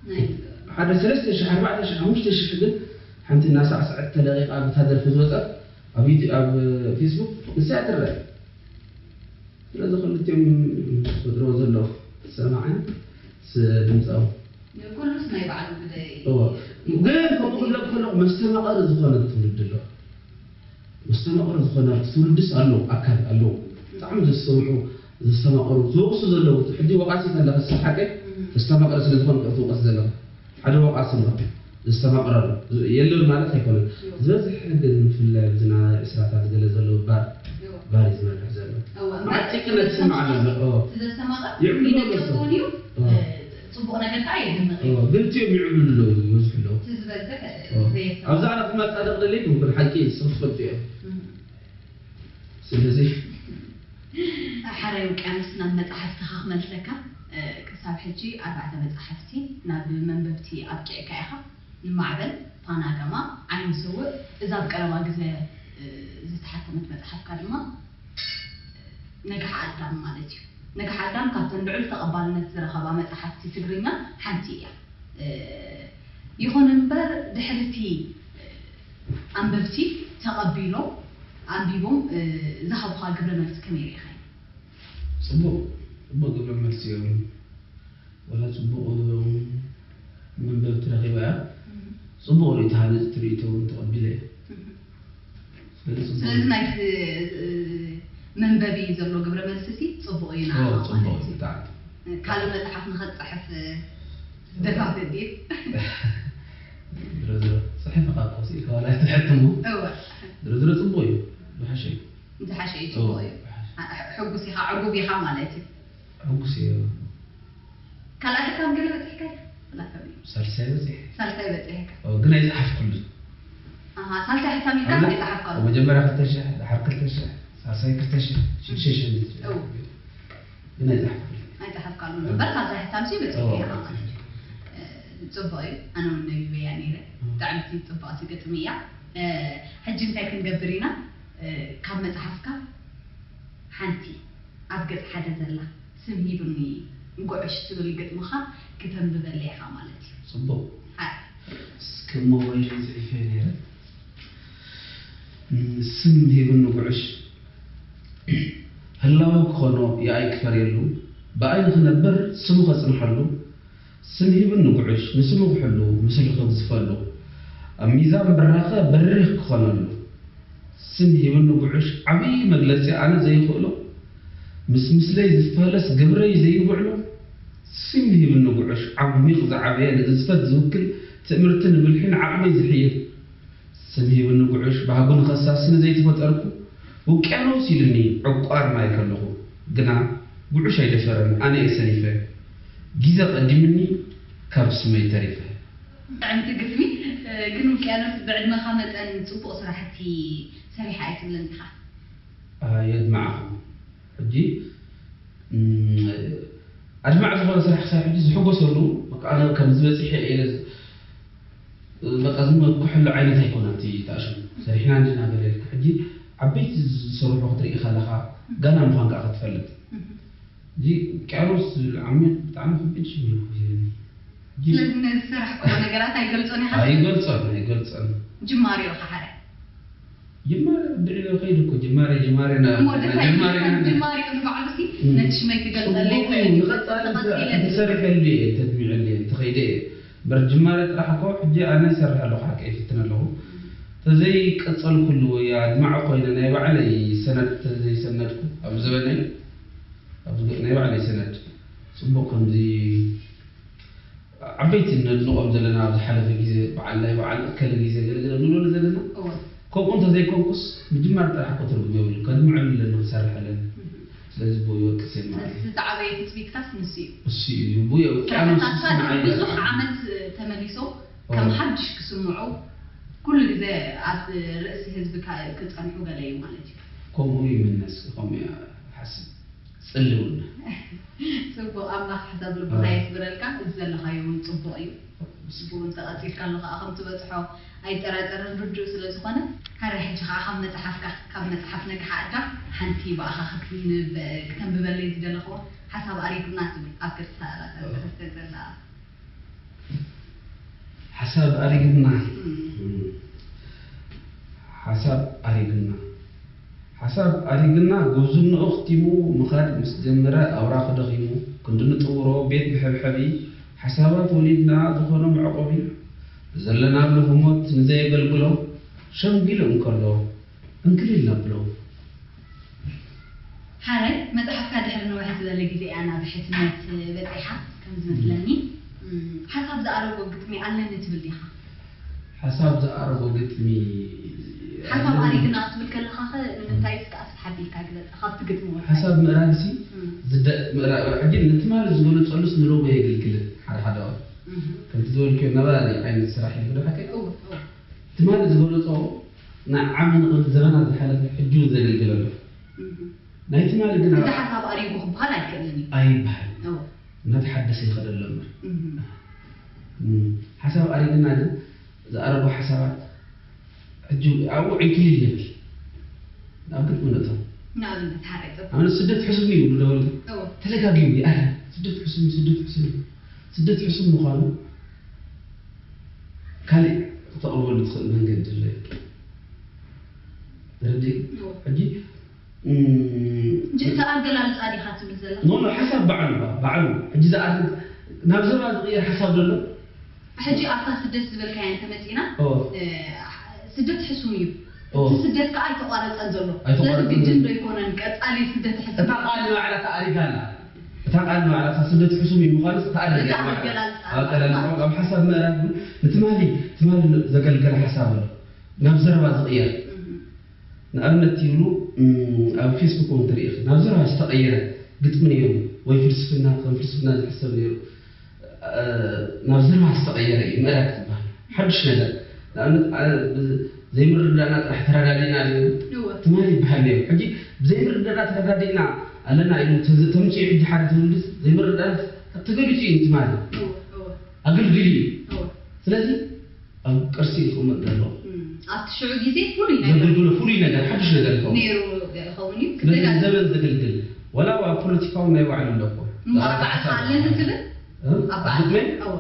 ናይ ሓደ ሰለስተ ሽሕ፣ ኣርባዕተ ሽሕ፣ ሓሙሽተ ሽሕ ግን ሓንቲ እናሳዕስዐት ተለቂቓ በታ ደርፊ ዝወጸት ኣብ ዩቱ-፣ ኣብ ፌስቡክ ንሳ እያ ትረአ። ስለዚ ክልቲኦም ዝፈጥርዎ ዘለዉ ሰማዕን ስ-፣ ድምፃዊ። ኩሉስ ናይ ባዕሉ ግደ እዩ። እዎ። ግን ከምኡ ክብለኪ ከለኹ መስተማቐሪ ዝኾነ ትውልዲ ኣሎ። መስተማቐሪ ዝኾነ ትውልድስ ኣሎ፣ ኣካል ኣለዎ። ብጣዕሚ ዘስተምዑ፣ ዘስተማቐሩ፣ ዝወቕሱ ዘለዉ። ሕጂ ወቓሲት ኣለኺ፣ ንስኺ ሓቀይ እም። ተስተማቐሪ ስለ ዝኾንኪ ኢኺ ትውቐሲ ዘለኺ። ሓደ ወቓሲ ኣሎ፣ ዘስተማቕር ኣሎ። ዝ-፣ የለን ማለት ኣይኮነን። እዎ። ዝበዝሐ ግን ብፍላይ ኣብዚ ናይ ዕስራታት ገለ ዘለዉ ባር፣ እዎ። ባር እዩ ዝመርሕ ዘሎ። እዎ፣ እምበር ዓጢቕነት እቲ ስምዓ ዘሎ። እዎ። እቲ ዘስተማቕር የዕብሎ ይደቅስ ዘሎ። እውን እዩ፣ እዎ። እ፣ ጽቡቕ ነገር ከኣ የድንቕ እዩ። እዎ፣ ግን እቲኦም ይዕብልሉ ኣለዉ፣ ይበዝሑ ኣለዉ። እቲ ዝበዝሕ እዎ። ዘየስተማቕር። ኣብዛ ዓለም ክመጻ ደቕ ደለይኩም፣ ግን ሓቂ ንስኹም ትፈልጡ እዮም። እም። ስለዚ ሓራይ ውቅያኖስ ናብ መጻሕፍትኻ ክመልሰካ፣ እ፣ ክሳብ ሕጂ ኣርባዕተ መጻሕፍቲ ናብ መንበብቲ ኣብቂዕካ ኢኻ። ንማዕበል፣ ፓናጋማ፣ ዓይኒ ስውእ፣ እዛ ኣብ ቀረባ ግዜ ዝተሓተመት መጽሓፍካ ድማ ነግሓ ኣዳም ማለት እዩ። ነግሓ ኣዳም ካብተን ልዑል ተቐባልነት ዝረኸባ መጽሓፍቲ ትግርኛ ሓንቲ እያ። ይኹን እምበር ድሕሪ እቲ ኣንበብቲ ተቐቢሎም ኣንቢቦም ዝሃቡኻ ግብረ መልሲ ከመይ ርኢኻዮ? ጽቡቕ ጽቡቕ ግብረ መልሲ እዮም። ወላ ጽቡቕ መንበብቲ ረኺባ እያ። ጽቡቕ ርእይቶ፣ ሃነጽቲ ርእይቶ እውን ተቐቢለ እየ። ስለዚ ጽቡቕ ስለዚ ናይቲ መንበቢ ዘሎ ግብረ መልሲ ሲ ጽቡቕ እዩ ንዓኻ ማለት እዩ። ብጣዕሚ ካልእ መጽሓፍ ንኸትጽሕፍ ደፋፍእ ድዩ? ዝሮ ዝሮ ጽሕፍ ካብ ኮስ ኢልካ ዋላ ትሕትሞ እወ ዝሮ ዝሮ ጽቡቕ እዩ። ብሓሸ እዩ። ዝሓሸ እዩ ጽቡቕ እዩ። ሕጉስ ኢኻ ዕጉብ ኢኻ ማለት እዩ። ሕጉስ እየ። ካልኣይ ሕታም ገለ በጺሕካ ድዩ? ብላካ ድዩ? ሳልሳይ በጺሐ። ሳልሳይ በጺሕካ። ኦ፣ ግን ኣይጸሓፍኩሉን። ኣሃ ሳልሳይ ሕታም ኢልካ ኣይጸሓፍካሉ። መጀመርያ ክልተ ሽሕ፣ ድሓር ክልተ ሽሕ፣ ሳልሳይ ክልተ ሽሕ፣ ሽዱሽተ ሽሕ ግን ኣይጸሓፍኩሉን። ኣይጸሓፍካሉ እምበር ሳልሳይ ሕታም ሲ በጺሕካ ኢኻ ማለት እዩ። ጽቡቕ እዩ። ኣነ እውን ነቢበያ ነይረ። ብጣዕሚ ጽብቕቲ ግጥሚ እያ። ሕጂ እንታይ ክንገብር ኢና? ካብ መጽሓፍካ ሓንቲ ኣብ ገጽ ሓደ ዘላ ስም ሂብኒ ንጉዕሽ ትብል ግጥምኻ ክተንብበለይ ኢኻ ማለት እዩ። ጽቡቕ። ሓ- እስከ ሞባይለይ ጽሒፈ ነይረ። ስም ሂብኒ ንጉዕሽ፣ ህላወ ክኾኖ የኣይ ክፈርየሉ፣ ብኣይ ንኽነብር ስሙ ከጽንሐሉ፣ ስም ሂብኒ ጉዕሽ ንስሙ ክሕሉ ምስሉ ከግዝፈሉ ኣብ ሚዛን ብራኸ በሪኽ ክኾነሉ። ስም ሂብኒ ጉዕሽ ዓብዪ መግለጺ ኣነ ዘይኽእሎ፣ ምስ ምስለይ ዝፋለስ ግብረይ ዘይውዕሎ። ስም ሂብኒ ጉዕሽ ዓሚቕ ዝዓበየ ንግዝፈት ዝውክል ትእምርቲ ንብልሒ ንዓቕመይ ዝሕይል። ስም ሂብኒ ጉዕሽ ባህጉ ንኸሳሲ ንዘይተፈጠርኩ፣ ውቅያኖስ ኢሉኒ ዕቋር ማይ ከለኹ፣ ግና ጉዕሽ ኣይደፈረን ኣነ እየ ሰኒፈ፣ ጊዘ ቀዲምኒ ካብ ስመይ ተሪፈ። ብጣዕሚ ትግርሚ። ግን ውቅያኖስ ብዕድመኻ መጠን ጽቡቕ ስራሕቲ ሰሪሓ እየ ትብለኒ ኢኻ። ኣየድማዕኹ ሕጂ ኣድማዕ ዝኾነ ስራሕ ክሳብ ሕጂ ዝሕጎሰሉ በቃ ኣነ ከምዚ በፂሐ እየ ኢለ በቃ ዝመኩሐሉ ዓይነት ኣይኮነን። እቲ ተኣሽሙ ሰሪሕና እንዲና ገለ ኢልካ ሕጂ ዓበይቲ ዝሰርሑ ክትርኢ ከለኻ ጋና ምዃን ከዓ ክትፈልጥ። እዚ ውቅያኖስ ዝብል ዓሚቕ ብጣዕሚ ከቢድ ሽም እዩ ሂብኒ። ስለዚ ነዚ ዝሰራሕክዎ ነገራት ኣይገልጾን ኢኻ? ኣይገልጾን ኣይገልጾን። ጅማሬኡ ኢኻ ሓደ። ጅማሬ ብድዕለ ከይዱ እኮ ጅማሬ ጅማሬ ና እሞ ድሕሪ ጅማሬ ከም ና ጅማሬኡ ንባዕሉ ሲ ነቲ ሽመይ ክገልጸለይ ጽቡቕ እዩ። ንቐጻሊ ተድሚዐለይ ተድሚዐለይ ተኸይደ እየ። በር ጅማሬ ጥራሕ እኮ ሕጂ ኣነ ይሰርሕ ኣለኹ ሓቂ ይፍትን ኣለኹ። ተዘይቀጸልኩሉ ወይ ኣድማዒ ኮይነ ናይ ባዕለይ ሰነድ ተዘይሰነድኩ ኣብ ዘበነይ ኣብ ናይ ባዕለይ ሰነድ ጽቡቕ ከምዚ ዓበይቲ ነድንቖም ዘለና ኣብ ዝሓለፈ ግዜ በዓል ናይ በዓል እከለ ግዜ ገለገለ ንብለሉ ዘለና እወ ከምኡ እንተዘይኮንኩስ ምጅማር ጥራሕ እኮ ትርጉም የብሉ ከድምዐሉ ኣለኒ ክሰርሕ ኣለኒ ስለዚ ብኡ ይወቅስ እየ ማለት ስለዚ ዝዓበየ ትጽቢትካስ ንሱ እዩ እሱ እዩ ብኡ የውቅያኖስ ስራሕታትካ ንዓይ ብዙሕ ዓመት ተመሊሶም ከም ሓድሽ ክስምዑ ኩሉ ግዜ ኣብ ርእሲ ህዝቢ ካ- ክጸንሑ ገለ እዩ ማለት እዩ ከምኡ ይምነስ ከምኡ እየ ሓስብ ጽልውና ጽቡቕ ኣምላኽ ሕሳብ ልቦና የስብረልካ እዚ ዘለኻዮ እውን ጽቡቕ እዩ ብኡ እንተቐጺልካሉ ከዓ ከም ትበጽሖ ኣይጠራጠርን ርዱእ ስለ ዝኾነ ሓደ ሕጂ ከዓ ካብ መጽሓፍካ ካብ መጽሓፍ ነግሓ ኣዳም ሓንቲ ብኣኻ ክተንብበለይ ዝደለኽዎ ሓሳብ ኣሪጉና ትብል ኣብ ገጽ ሰላሳ ሰለስተ ዘላ ሓሳብ ኣሪግና ሓሳብ ኣሪግና ሓሳብ ኣሪግና ጉብዝንኡ ክቲሙ ምኻድ ምስ ጀመረ ኣውራኹ ደኺሙ ክንዲ ንጥውሮ ቤት መሐብሐቢ ሓሳባት ወሊድና ዝኾኖ መዕቆቢ ብዘለናሉ ህሞት ንዘየገልግሎ ሸምጊሉ እንከሎ ዕንክሊል ነብሎ። ሓራይ መፅሓፍካ ድሕሪ ነውሕ ዝበለ ግዜ እያ ናብ ሕትመት በፂሓ ከም ዝመስለኒ ሓሳብ ዝኣረጎ ግጥሚ ኣለኒ ትብል ዲኻ? ሓሳብ ዝኣረጎ ግጥሚ ሓሳብ ኣሪግና ክትብል ከለኻ ኸ ንምንታይ እስከ ኣስፍሕ ኣቢልካ ግለፀ ካብቲ ግጥሚ ወፃኢ? ሓሳብ ምእራግ ሲ ዝደ ምእራግ ሕጂ ንትማሊ ዝገለፀሉስ ንሎሚ ኣየግልግልን ሓደ ሓደ እዋን ከምቲ ዝበልክዮ ነባሪ ዓይነት ስራሕ ኢልክዶ ሓቀይ እወ እወ ትማሊ ዝገለፆ ንዓመ ንቕድሚ ዘበናት ዝሓለፈ ሕጂ እውን ዘገልግል ኣሎ ናይ ትማሊ ግን እዚ ሓሳብ ኣሪጉ ክበሃል ኣይክእልን እዩ ኣይበሃል እወ እናተሓደሰ ይኸደ ኣሎ እምበር እም። ሓሳብ ኣሪግና ግን ዝኣረጉ ሓሳባት ሕጂ ኣብኡ ዕንክሊል ይብል። ናብ ግጥሚ ነእቶ። ንኣብነት ሓረይ ኣነ ስደት ሕሱም እዩ ብሉ ደወል ተለጋጊቡ ይኣረ ስደት ሕሱም ስደት ሕሱም ስደት ሕሱም ምዃኑ ካልእ ክተቕርበሉ ትኽእል መንገዲ ኣሎ። ረዲ ሕጂ ጅእታ ኣገላልፃ ዲኻ ትብል ዘላ ኖ ሓሳብ ባዕሉ ባዕሉ ሕጂ ዝኣርግ ናብ ዘባ ዝቕየር ሓሳብ ዘሎ ሕጂ ኣብታ ስደት ዝበልካያ እንተመፂና ስደት ሕሱም እዩ እቲ ስደት ከዓ ኣይተቋረፀን ዘሎ ስለዚ ግድን ዶ ይኮነን ቀፃሊ ስደት ሕሱም እታ ቃል ንባዕላ ተኣሪጋ ኣላ እታ ቃል ንባዕላ እታ ስደት ሕሱም እዩ ምኳኑ ተኣሪጋ ኣገላልፃ ኣብ ሓሳብ ምዕራፍ ትማሊ ትማሊ ዘገልገለ ሓሳብ ኣሎ ናብ ዘረባ ዝቕየር ንኣብነት ይብሉ ኣብ ፌስቡክ እውን ትርኢ ኢኺ ናብ ዘረባ ዝተቐየረ ግጥሚ ነይሩ ወይ ፍልስፍና ከም ፍልስፍና ዝሕሰብ ነይሩ ናብ ዘረባ ዝተቐየረ እዩ ምዕራፍ ዝበሃል ሓዱሽ ነገር ንኣብነት ዘይምርዳእና ጥራሕ ተረዳዲእና ትማሊ ይበሃል ነይሩ ሕጂ ብዘይምርዳእና ተረዳዲእና ኣለና ኢሉ ተምፅኡ ሕጂ ሓደ ትውልዲ ዘይምርዳእና ተገሊፁ እዩ ትማሊ ኣገልግል እዩ ስለዚ ኣብ ቅርሲ ክቕመጥ ዘለዎ ኣብቲ ሽዑ ግዜ ፍሉይ ነገር ዘገልግሎ ፍሉይ ነገር ሓድሽ ነገር ይኸውን ነይሩ ይኸውን እዩ ስለዚ ክደጋገም ዘበን ዘገልግል ወላ ኣብ ፖለቲካዊ ናይ ባዕሉ ኣለኮ እሞ ኣባዕልካ ኣለኒ ትብል እ? ኣብ ኣባዕልካ ግጥመይ? እወ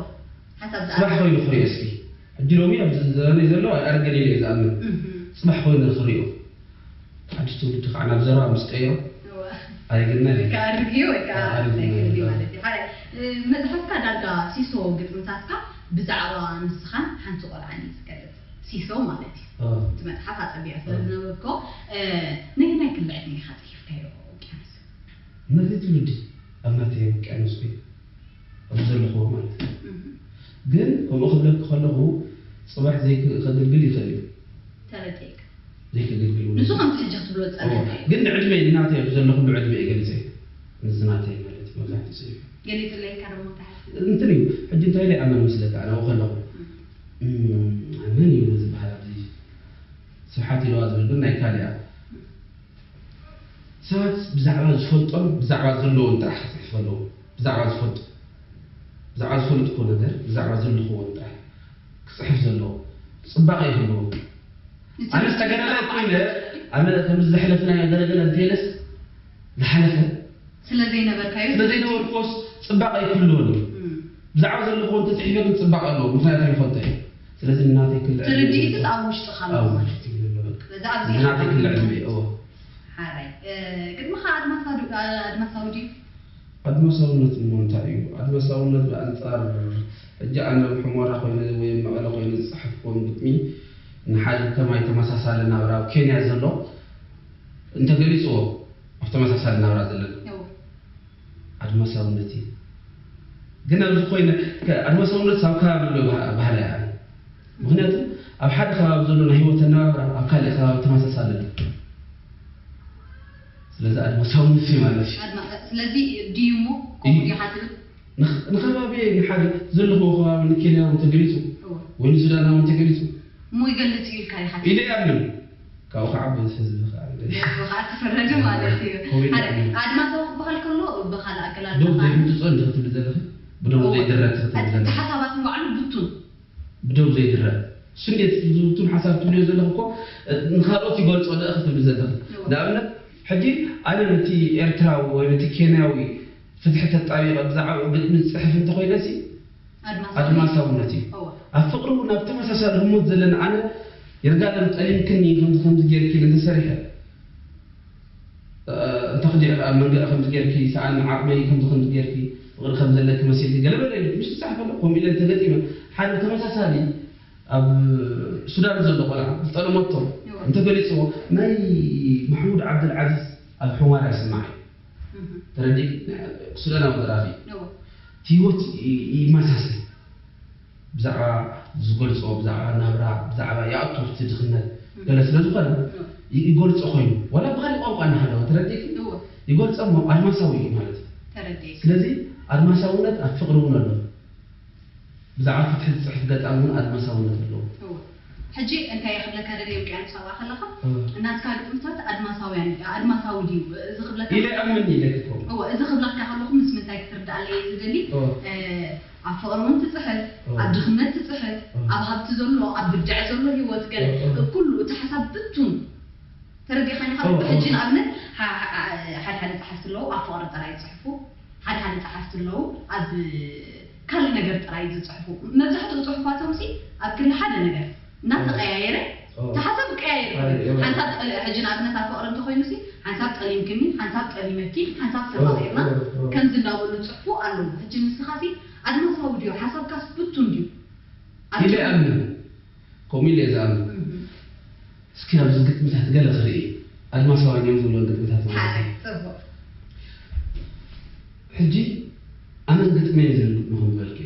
ሓሳብ ጽባሕ ዝኣክል ኮይኑ ክሪኦ እስኪ ሕጂ ሎሚ ኣብዚ ዘበነይ ዘሎ ኣርገን ኢለ እየ ዝኣምን እህ ጽባሕ ኮይኑ ክሪኦ ሓድሽ ትውልዲ ከዓ ናብ ዘረባ ምስ ቀይሮ እወ ኣይግነን እዩ ክኣርግ እዩ ወይ ከዓ ኣርግ እዩ። ኣይክእል እዩ ማለት እዩ ሓደ እ፣ መጽሓፍካ ዳርጋ ሲሶ ግጥምታትካ ብዛዕባ ንስኻን ሓንቲ ቆልዓን እዩ ዝገልጽ ሲሶ ማለት እዩ እ፣ እቲ መጽሓፍ ኣጸቢቐ ስለ ዝነበብኮ እ፣ ነየናይ ክሊ ዕድመ ኢኻ ጽሒፍካዮ ውቅያኖስ ነዚ ትውልዲ ኣብ ናተይ ውቅያኖስ ኮይኑ ኣብዚ ዘለኹዎ ማለት እዩ እህ፣ ግን ከምኡ ክብለኪ ከለኹ ጽባሕ ዘይከግልግል ይኽእል እዩ ተረዲእካ ዘይከገልግል እውን ንሱ ከምቲ ሕጂ ክትብሎ ዝጸናሕካዮ ግን ንዕድመይ ንናተይ ኣብ ዘለኹሉ ዕድመ እየ ገሊጸ ንዝናተይ ማለት እዩ መብዛሕትኡ ጽሒፈ ገሊጽለይካ ደሞ እንታይ እንትን እዩ ሕጂ እንታይ ኢለ ኣመን መስለካ ኣነ ከለኹ እም፣ መን እዩ ዝበሃል ኣብዚ ስብሓት ኢለዋ ዝብል ግን ናይ ካልእ እያ ሰባት ብዛዕባ ዝፈልጦም ብዛዕባ ዘለዎም ጥራሕ ክፅሕፍ ኣለዎ ብዛዕባ ዝፈልጦ ብዛዕባ ዝፈልጥኮ ነገር ብዛዕባ ዘለኽዎ ጥራሕ ክፅሕፍ ዘለዎ ፅባቐ ይህልዎ ኣነስ ተገዳላይ ኮይነ ኣነ ከምዚ ዘሕለፍናዮ ገለገለ እንተይለስ ዝሓለፈ ስለ ዘይነበርካዮ ስለ ዘይነበርክዎስ ፅባቐ ኣይክህልዎን እዩ ብዛዕባ ዘለኽዎ እንተፅሒፈ ግን ፅባቐ ኣለዎ ምክንያቱ ይፈልጦ እየ ስለዚ ናተይ ክልዕል ትርድኢትስ ኣብ ውሽጥኻ ኣሎ ኣብ ማለት ውሽጢ እዩ ዘሎ በቃ በዛ ኣብዚ እዚ ናተይ ክልዕል እዩ እዎ ሓራይ ግጥምኻ ኣድማሳዊ ድዩ ኣድማሳውነት እሞ እንታይ እዩ ኣድማሳውነት ብኣንፃር ሕጂ ኣነ ኣብ ሕሞራ ኮይነ ወይ ኣብ መቐለ ኮይነ ዝፀሓፍክዎም ግጥሚ ንሓደ ከማይ ተመሳሳሊ ናብራ ኣብ ኬንያ ዘሎ እንተገሊፅዎ ኣብ ተመሳሳሊ ናብራ ዘለና ኣድማሳውነት እዩ ግን ኣብዚ ኮይነ ኣድማሳውነት ኣብ ከባቢ ኣሎ ባህላ እያ ምክንያቱ ኣብ ሓደ ከባቢ ዘሎ ናይ ህይወት ኣነባብራ ኣብ ካልእ ከባቢ ተመሳሳሊ ኣሎ ስለዚ ኣድማሳውነት እዩ ማለት እዩ ስለዚ ድዩ እሞ ከምኡ ዲኻ ትብል ንኸባቢ ንሓደ ዘለኹዎ ከባቢ ንኬንያዊ እንተገሊፁ ወይ ንሱዳናዊ እንተገሊፁ እሞ ይገልፅ እዩ ኢልካ ኢኻ ኢለ ይኣምን ካብኡ ከዓ በዚ ህዝቢ ከዓ ከዓ ትፍረድ ማለት እዩ ሓደ ኣድማሳዊ ክበሃል ከሎ ብካልእ ኣገላልፃ ዶብ ዘይምፅፆ እንዲ ክትብል ዘለኺ ብዶብ ዘይድረት ክትብል ዘለኺ ሓሳባት ንባዕሉ ብቱን ብደው ዘይድረ ስንዴት ዝብቱን ሓሳብ ትብልዮ ዘለኹ እኮ ንካልኦት ይገልፆ ደኣ ክትብል ዘለኺ ንኣብነት ሕጂ ኣነ ነቲ ኤርትራዊ ወይ ነቲ ኬንያዊ ፍትሒ ተጣቢቐ ብዛዕባኡ ግጥሚ ዝፅሕፍ እንተኮይነ ሲ ኣድማሳውነት እዩ ኣብ ፍቅሪ እውን ኣብ ተመሳሳሊ ህሞት ዘለና ኣነ ይርጋለም ጠሊምክኒ ከምዚ ከምዚ ገይርኪ ኢለ እንተሰሪሐ እንተ ክዲዕኺ ኣብ መንገዒ ከምዚ ጌርኪ ሰኣኒ ዓቕመይ ከምዚ ከምዚ ጌርኪ ፍቕሪ ከም ዘለኪ መሲልኪ ገለ በለ ኢሉ ምስ ዝፀሓፈ ኣሎ ከምኡ ኢለ እንተገጢመ ሓደ ተመሳሳሊ ኣብ ሱዳን ዘሎ ቆልዓ ዝጠለመቶ እንተገሊፅዎ ናይ ማሕሙድ ዓብደልዓዚዝ ኣብ ሕዋር ኣይስማዕ እዩ ተረዲእኪ ሱዳናዊ ደራፊ እዩ እቲ ህይወት ይመሳሰል ብዛዕባ ዝገልፆ ብዛዕባ ናብራ ብዛዕባ ይኣቱ ኣብቲ ድኽነት ገለ ስለ ዝኾነ ይገልፆ ኮይኑ ዋላ ብካሊእ ቋንቋ እናሃለወ ተረዲእኪ ይገልፆ እሞ ኣድማሳዊ እዩ ማለት እዩ ስለዚ ኣድማሳውነት ኣብ ፍቅሪ እውን ኣሎ ብዛዕባ ፍትሒ ዝፅሕፍ ገጣሚ እውን ኣድማሳውነት ኣለዎ ሕጂ እንታይ ክብለካ ደልየ ውቅያኖስ ኣብኣ ከለኻ ናትካ ግጥምታት ኣድማሳውያን ኣድማሳዊ ድዩ እዚ ክብለካ ኢለ ኣምን ኢለ ክኮ እወ እዚ ክብለካ ከለኹ ምስ እንታይ ክትርዳኣለይ እየ ዝደሊ ኣብ ፍቕሪ እውን ትፅሕፍ ኣብ ድኽነት ትፅሕፍ ኣብ ሃብቲ ዘሎ ኣብ ብርድዐ ዘሎ ሂወት ገለ ኩሉ እቲ ሓሳብ ብቱን ተረዲኻኒ ካብ ሕጂ ንኣብነት ሓደ ሓደ ፀሓፍቲ ኣለዉ ኣብ ፍቕሪ ጥራይ ዝፅሕፉ ሓደ ሓደ ፀሓፍቲ ኣለዉ ኣብ ካልእ ነገር ጥራይ ዝፅሕፉ መብዛሕትኡ ፅሑፋቶም ሲ ኣብ ክሊ ሓደ ነገር እናተቐያየረ ተሓሳብ ቀያየር ሓንሳብ ጠሊ ሕጂ ንኣብነት ኣብ ፍቕሪ እንተኮይኑ ሲ ሓንሳብ ጠሊምክኒ ሓንሳብ ጠሊመኪ ሓንሳብ ተፋቒርና ከምዚ እንዳበሉ ዝፅሕፉ ኣለዉ ሕጂ ንስኻ ሲ ኣድማሳዊ ድዩ ሓሳብካስ ብቱን ድዩ ኢለ ኣምን ከምኡ ኢለ ዝኣምን እስኪ ኣብዚ ግጥምታት ገለ ክርኢ ኣድማሳውያን እዮም ዝብለን ግጥምታት ማለት እዩ ሕጂ ኣነን ግጥመይ ዝብል ግጥሚ ከም ዝበልኪ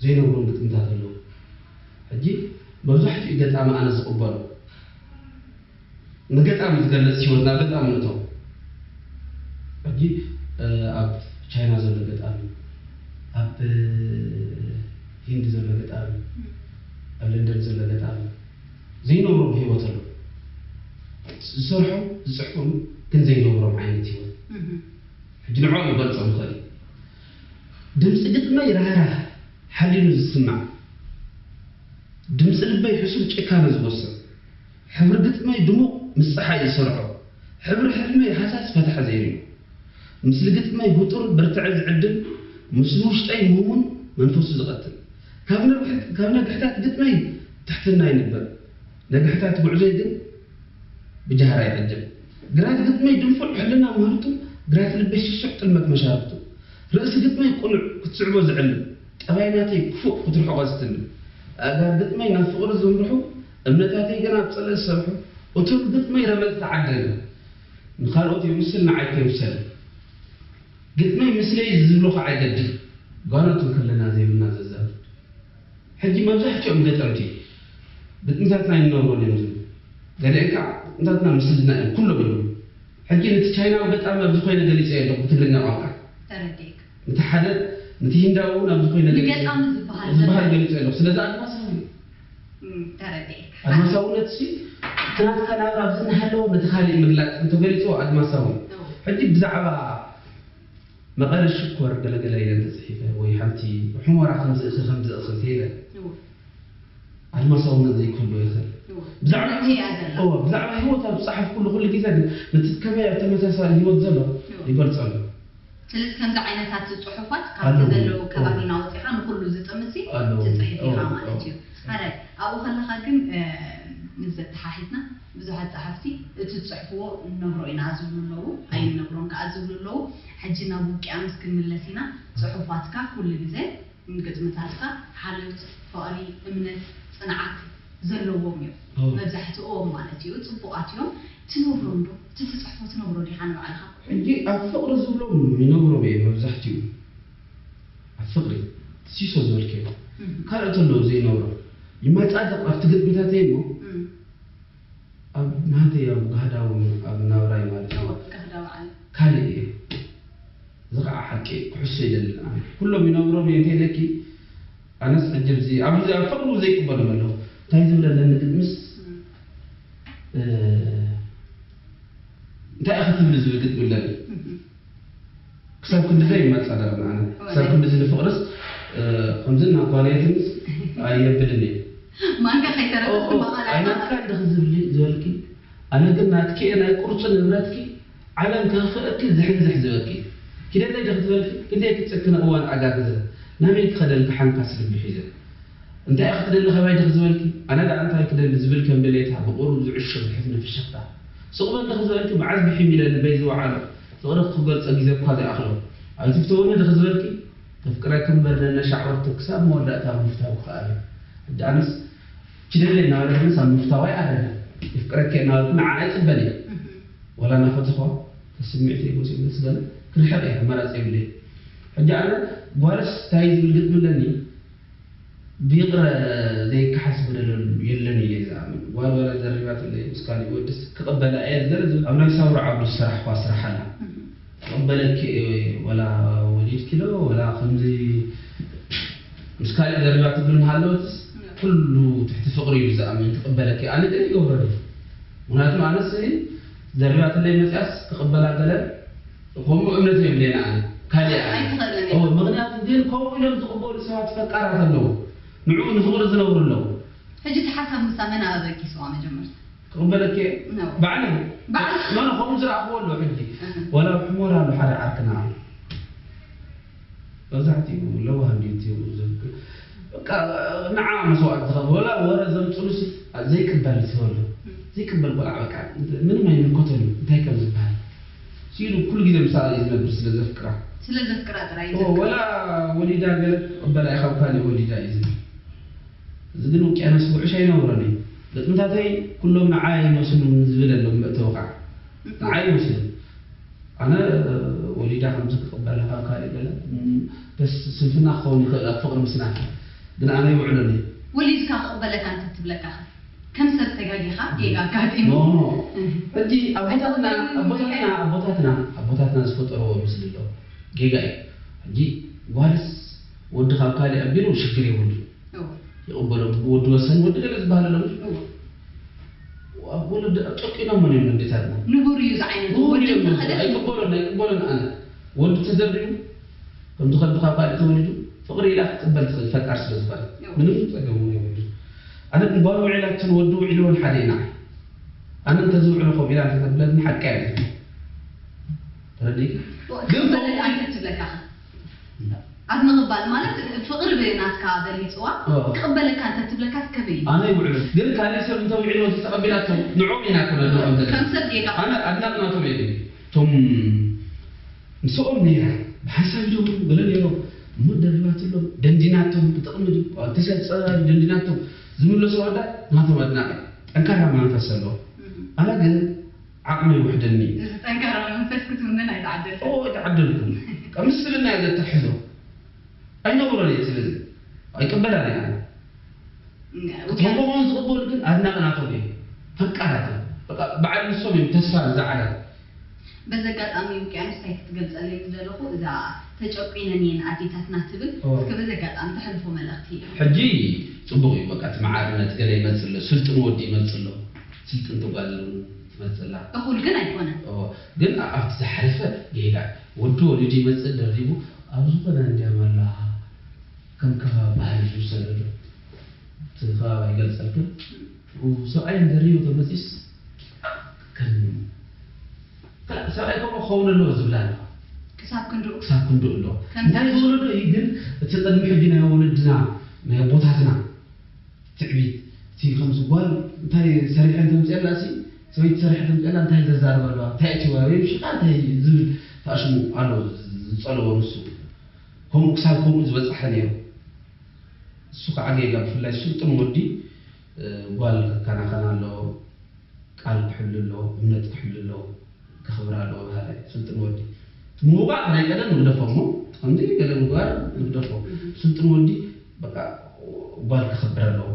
ዘይነብሮም ግጥምታት ኣለዉ ሕጂ መብዛሕትኡ ገጣሚ ኣነ ዝቕበሎ ንገጣሚ ዝገልፅ ህይወት ናብ ገጣሚ ንእቶ ሕጂ ኣብ ቻይና ዘሎ ገጣሚ ኣብ ሂንዲ ዘሎ ገጣሚ ኣብ ለንደን ዘሎ ገጣሚ ዘይነብሮም ህይወት ኣሎ ዝሰርሖም ዝፅሕፎም ግን ዘይነብሮም ዓይነት ህይወት ሕጂ ንዕኦም ይገልፆም ይኽእል ድምፂ ግጥመይ ራህራህ ሓሊኑ ዝስማዕ ድምፂ ልበይ ሕሱር ጭካነ ዝወስን ሕብሪ ግጥመይ ድሙቕ ምስ ፀሓይ ዝሰርሖ ሕብሪ ሕልመይ ሃሳስ ፈታሕ ዘይርዮ ምስሊ ግጥመይ ጉጡር ብርትዐ ዝዕድል ምስሉ ውሽጠይ ምህሙን መንፈሱ ዝቐትል ካብ ነግሕታት ግጥመይ ትሕትና ይንበብ ነግሕታት ጉዕዞይ ግን ብጃህራ ይዕድል ግራት ግጥመይ ድንፉዕ ሕልና ምህርቱ ግራት ልበይ ስሱዕ ጥልመት መሻርክቱ ርእሲ ግጥመይ ቁኑዕ ክትስዕቦ ዝዕልም ጠባይ ናተይ ክፉእ ክትርሕቖ ዝትልም ኣእጋር ግጥመይ ናብ ፍቕሪ ዝምርሑ እምነታተይ ግና ኣብ ጸለል ዝሰርሑ እቱብ ግጥመይ ረመጽ ተዓደለ ንኻልኦት የምስል ንዓይ ከይምሰል ግጥመይ ምስለይ ዝብሉ ከዓ ይገድል ጓኖት እንከለና ዘይብልና ዘዛብድ ሕጂ መብዛሕትኦም ገጠምቲ ግጥምታትና ይነብሮን እዮም ዝብሉ ገሊኦም ከዓ ግጥምታትና ምስልና እዮም ኩሎም ይብሉ ሕጂ ነቲ ቻይናዊ ገጣሚ ኣብዚ ኮይነ ገሊፀ ኣለኹ ብትግርኛ ቋንቋ ተረዲእካ ነቲ ሓደ ነቲ ሂንዳዊ እውን ኣብዚ ኮይነ ገሊፀ ንገጣሚ ዝበሃል ዝበሃል ዘመን ገሊፀ ኣለኹ ስለዚ ኣድማሳዊ እዩ እም፣ ተረዲእ ኣድማሳውነት ሲ እቲ ናትካ ናብራ ኣብዚ እናሃለወ ነቲ ካሊእ ምግላፅ እንተገሊፅዎ ኣድማሳዊ እዩ ሕጂ ብዛዕባ መቐለ ሽኮር ገለገለ ኢለን ተፅሒፈ ወይ ሓንቲ ሑመራ ከምዝእኽል ከምዝእኽል ተይለ ኣድማሳውነት ዘይክህሉ ይኽእል ብዛዕባ ብዛዕባ ህይወት ኣብ ዝፀሓፍኩሉ ኩሉ ግዜ ግን ነቲ ከመይ ኣብ ተመሳሳሊ ህይወት ዘሎ ይገልፀሉ ስለዚ ከምዚ ዓይነታት ፅሑፋት ካብቲ ዘለዉ ከባቢና ወፂኻ ንኩሉ ዝጥምሲ ትፅሕፍ ኢኻ ማለት እዩ ሓደ ኣብኡ ከለኻ ግን ምስ ዘተሓሒዝና ብዙሓት ጸሓፍቲ እቲ ዝጽሕፍዎ ንነብሮ ኢና ዝብሉ ኣለዉ፣ ኣይንነብሮን ከኣ ዝብሉ ኣለዉ። ሕጂ ናብ ውቅያኖስ ክንምለስ ኢና። ጽሑፋትካ ኩሉ ግዘ፣ ግጥምታትካ ሓልዮት፣ ፍቕሪ፣ እምነት፣ ጽንዓት ዘለዎም እዮም። መብዛሕትኦም ማለት እዩ። ጽቡቓት እዮም። ትነብሮም ዶ? እቲ ትጽሕፎ ትነብሮ ዲኻ ንባዕልኻ? ሕጂ ኣብ ፍቕሪ ዝብሎም ይነብሮም እየ መብዛሕትኡ። ኣብ ፍቕሪ፣ እቲ ሲሶ ዝበልክዮ። ካልኦት ኣለዉ ዘይነብሮም። ይማጻደቕ ኣብቲ ግጥምታተይ እሞ። ኣብ ናተይ ኣብ ጋህዳዊ ኣብ ናብራይ ማለት እዩ። እወ፣ ጋህዳዊ ዓለም። ካልእ እየ። እዚ ከዓ ሓቂ ክሕሶ ይደልን ኣነ። ኩሎም ይነብሮም እየ እንተኢለኪ፣ ኣነስ ሕጂ ኣብዚ ኣብዚ ኣብ ፍቕሩ ዘይቅበሎም ኣለኹ። እንታይ ዝብል ኣለኒ ግጥምስ፣ እ፣ እንታይ ኢኻ ትብሊ ዝብል ግጥሚ ኣለኒ። ክሳብ ክንድዚ ይመጻደቕ ንዓና። ክሳብ ክንድዚ ንፍቕርስ፣ እ፣ ከምዚ እናኳነየትንስ ኣየብልን እየ። ማንካ ኦ፣ ኦ፣ ከይተረፈት መቐላ ኣይናትካ እንድኺ ዝብሊ ዝበልኪ፣ ኣነ ግን ናትኪ እየ ናይ ቁርፂ ንብረትኪ፣ ዓለም ከኽፍእኪ ዝሕንዝሕ ዝበኪ። ኪደለይ ድኺ ዝበልኪ፣ ክንደይ ክትጨክነ እዋን ኣጋግዘ፣ ናበይ ክኸደልኪ ሓንካስ ልቢ ሒዘ። እንታይ ኢኺ ትደሊ ካባይ ድኺ ዝበልኪ፣ ኣነ ደኣ እንታይ ክደሊ ዝብል ከም ድሌታ ብቑሩብ ዝዕሹ ብሕፍኒ ፍሽኽታ። ስቕ በል ድኺ ዝበልኪ፣ መዓዝ ብሒም ኢለ ልበይ ዝወዓሎ፣ ፍቕርኺ ክገልጾ ግዜ እኳ ዘይኣኽሎ። ኣይትፍተውኒ ድኺ ዝበልኪ፣ ከፍቅረኪ እምበር ነነሻዕወርቱ ክሳብ መወዳእታ ምፍታው ክኸኣል እዩ። ሕጂ ኣነስ ኪደለይ እናበለትንስ ኣብ ምፍታዋ ይኣረገ። የፍቅረኪ እናበልኩ ንዓኣ ይጽበን እየ። ዋላ እናፈተኽዋ፣ ካብ ስምዒተይ መጺኡ ምስ በለ፣ ክርሕቕ እየ፣ ኣማራጺ የብለይን። ሕጂ ኣነ ጓልስ እንታይ ዝብል ግጥሚ ኣለኒ፣ ብይቕረ ዘይከሓስ በደል የለን ኢለ እየ ዝኣምን። ጓል ዋላ ደሪባትለይ ምስ ካሊእ ወድስ ክቕበላ እየ ዝገለ ዝብል ኣብ ናይ ሳውራ ዓብዱ ዝሰራሕኳ ስራሕ ኣላ። ክቕበለኪ እየ ዋላ ወሊድኪ ዶ ዋላ ከምዚ ምስ ካሊእ ደሪባትሉ እናሃለወትስ ኩሉ ትሕቲ ፍቕሪ እዩ ዝኣምን ክቕበለኪ ኣነ ገለ ይገብሮ ድየ ምኽንያቱ ኣነስ ደሪባትለይ መፅያስ ክቕበላ ገለ ከምኡ እምነት የብለይን ኣነ ካልእ ኣይትኽእልን እዎ ምኽንያቱ ግን ከምኡ ኢሎም ዝቕበሉ ሰባት ፈቃራት ኣለዉ። ንዕኡ ንፍቕሪ ዝነብሩ ኣለዉ። ሕጂ እቲ ሓሳብ ምሳ መን ኣበበኪ ስዋ መጀመርታ ክቕበለኪ ነው። ባዕለይ ባዕልኻ? ኖ ኖ ከምኡ ዝረኣኽዎ ኣሎ ሕጂ ዋላ ኣብ ሕሞራ ኣሎ ሓደ ዓርክና መብዛሕትኡ ለዋህ እንዲዩ እቲ ዘፍቅር በቃ ንዓ መስዋእቲ ዝኸፍል ወላ ወረ ዘምፅሉሲ ዘይቅበል ዝበሎ ዘይቅበል ቆልዓ በቃ ምንም ኣይምልከተሉ እንታይ ከም ዝበሃል ሲሉ ኩሉ ግዜ ምሳኣ እዩ ዝነብር ስለ ዘፍቅራ ስለ ዘፍቅራ ጥራይ ኦ፣ ወላ ወሊዳ ገለ ክቕበላ ኢኻ ካብ ካልእ ወሊዳ እዩ ዝብል እዚ ግን ውቅያኖስ ጉዕሽ ኣይነብሮን እዩ ግጥምታተይ ኩሎም ንዓይ ይመስሉ ዝብል ኣሎ መእተዊ ከዓ ንዓይ ይመስሉ ኣነ ወሊዳ ከምዚ ክቕበላ ካብ ካልእ ገለ ደስ ስንፍና ክኸውን ይኽእል ኣብ ፍቕሪ ምስናፍ ግን ኣነ ይውዕለኒ ወሊድካ ክቕበለካ እንተትብለካ ከ? ከም ሰብ ተጋጊኻ ጌጋ ኣጋጢሙ ኖ ኖ ሕጂ ኣቦታትና ኣቦታትና ኣቦታትና ኣቦታትና ዝፈጠርዎ ምስሊ ኣሎ ጌጋ እዩ ሕጂ ጓልስ ወዲ ካብ ካልእ ኣቢሉ ሽግር የብሉ እዎ፣ ይቕበሎ ወዲ ወሰን ወዲ ገለ ዝበሃል ኣሎ እዎ። ኣብ ወለዲ ጨቂኖም ምን እዮም እንዴታትና ንቡር እዩ ዝዓይነቱ ንቡር ወዲ እዮም እንተኸደ ኣይቅበሎን ኣይቅበሎን ኣነ ወዲ ተደርቢቡ ከምዚ ከልቢ ካብ ካልእ ተወሊዱ ፍቕሪ ኢላ ክትቅበል ትኽእል ፈቃር ስለ ዝኾነ ምንም ጸገም እውን የብሉ ኣነ ግን ጓል ውዒላችን ወዲ ውዒልዎን ሓደ ኢና ኣነ እንተዝውዕሎ ከምኡ ኢላ እንተተብለኒ ሓቂ ኣያ ተረዲእ ግን ክበለካ እንተትብለካ ኣድምቕባል ማለት ፍቕሪ ናትካ በሊፅዋ ኦ። ክቕበለካ እንተትብለካ ከበይ እዩ ኣነ ይውዕሎ ግን ካልእ ሰብ እንተውዒልዎ ተቐቢላቶ ንዕኦም ኢና ክነድንቖም ዘለና ከም ሰብ ጌጋ ኣነ ኣድናቂ ናቶም እየ ግን እቶም ምስኦም ነይራ ብሓንሳብ ይደውሉ ገለ ነይሮም እሞ ደሪባትሎም ደንዲናቶም ብጥቕሚ ድዩ ተሰብ ፀባ ድዩ ደንዲናቶም ዝምለሱ ኣወዳት ናቶም ኣድናቂ ጠንካራ መንፈስ ኣለዎም ኣነ ግን ዓቕሚ ይውሕደኒ እዩ እዚ ጠንካራ መንፈስ ክትውንን ኣይተዓደልካ ኦ ተዓደልኩም ካብ ምስልና እየ ዘተሕዞ ኣይነብሮን እየ ስለዚ ኣይቅበላን እየ ኣነ ክትህቦ ከውን ዝቕበሉ ግን ኣድናቂ ናቶም እዮም ፈቃራት እዮም በቃ በዓል ንሶም እዮም ተስፋ ዝዓለም በዚ ኣጋጣሚ ውቅያኖስ እንታይ ክትገልፀለይ ዝደለኹ እዛ ተጨቂነን እየን ኣዴታትና ትብል ኦ። እስከ በዚ ኣጋጣሚ ተሕልፎ መልእኽቲ እዩ ሕጂ ፅቡቕ እዩ በቃ እቲ መዓርነት ገለ ይመፅእ ኣሎ ስልጡን ወዲ ይመፅእ ኣሎ ስልጥንቲ ጓል እውን ትመፅእ ኣላ እኹል ግን ኣይኮነን ኦ፣ ግን ኣብቲ ዝሓለፈ ጌጋ ወዲ ወሊዱ ይመፅእ ደሪቡ ኣብ ዝኾነ እንዲያም ኣላ ከም ከባቢ ባህሊ ዝውሰደሉ እቲ ከባቢ ኣይገልፀልክን ኡ፣ ሰብኣይ ደሪቡ ተመፂስ ከም ሰብኣይ ከምኡ ክኸውን ኣለዎ ዝብላ ኣለዋ ክሳብ ክንድኡ ክሳብ ክንድኡ ኣለዎ ከም- እንታይ ዝወለዶ እዩ ግን እቲ ቅድሚ ሕጂ ናይ ወለድና ናይ ኣቦታትና ትዕቢት እቲ ከምዚ ጓል እንታይ ሰሪሐ እንተምፅአላ ሲ ሰበይቲ ሰሪሐ ተምፅአላ እንታይ ዘዛርብ ኣለዋ እንታይ እቲ ወይ ሽቃ እንታይ ዝብል ታሽሙ ኣሎ ዝፀለዎ ንሱ ከምኡ ክሳብ ከምኡ ዝበፅሐ ነይሩ እሱ ከዓ ጌጋ ብፍላይ ስልጡን ወዲ እ፣ ጓል ከከናኸና ኣለዎ ቃል ክሕሉ ኣለዎ እምነት ክሕሉ ኣለዎ ከኽብር ኣለዎ በሃላይ ስልጡን ወዲ ምውቃዕ ናይ ቀደም ንግደፎ እሞ ከምዚ ገለ ምግባር ንግደፎ ስልጡን ወዲ በቃ ጓል ከኽብር ኣለዎ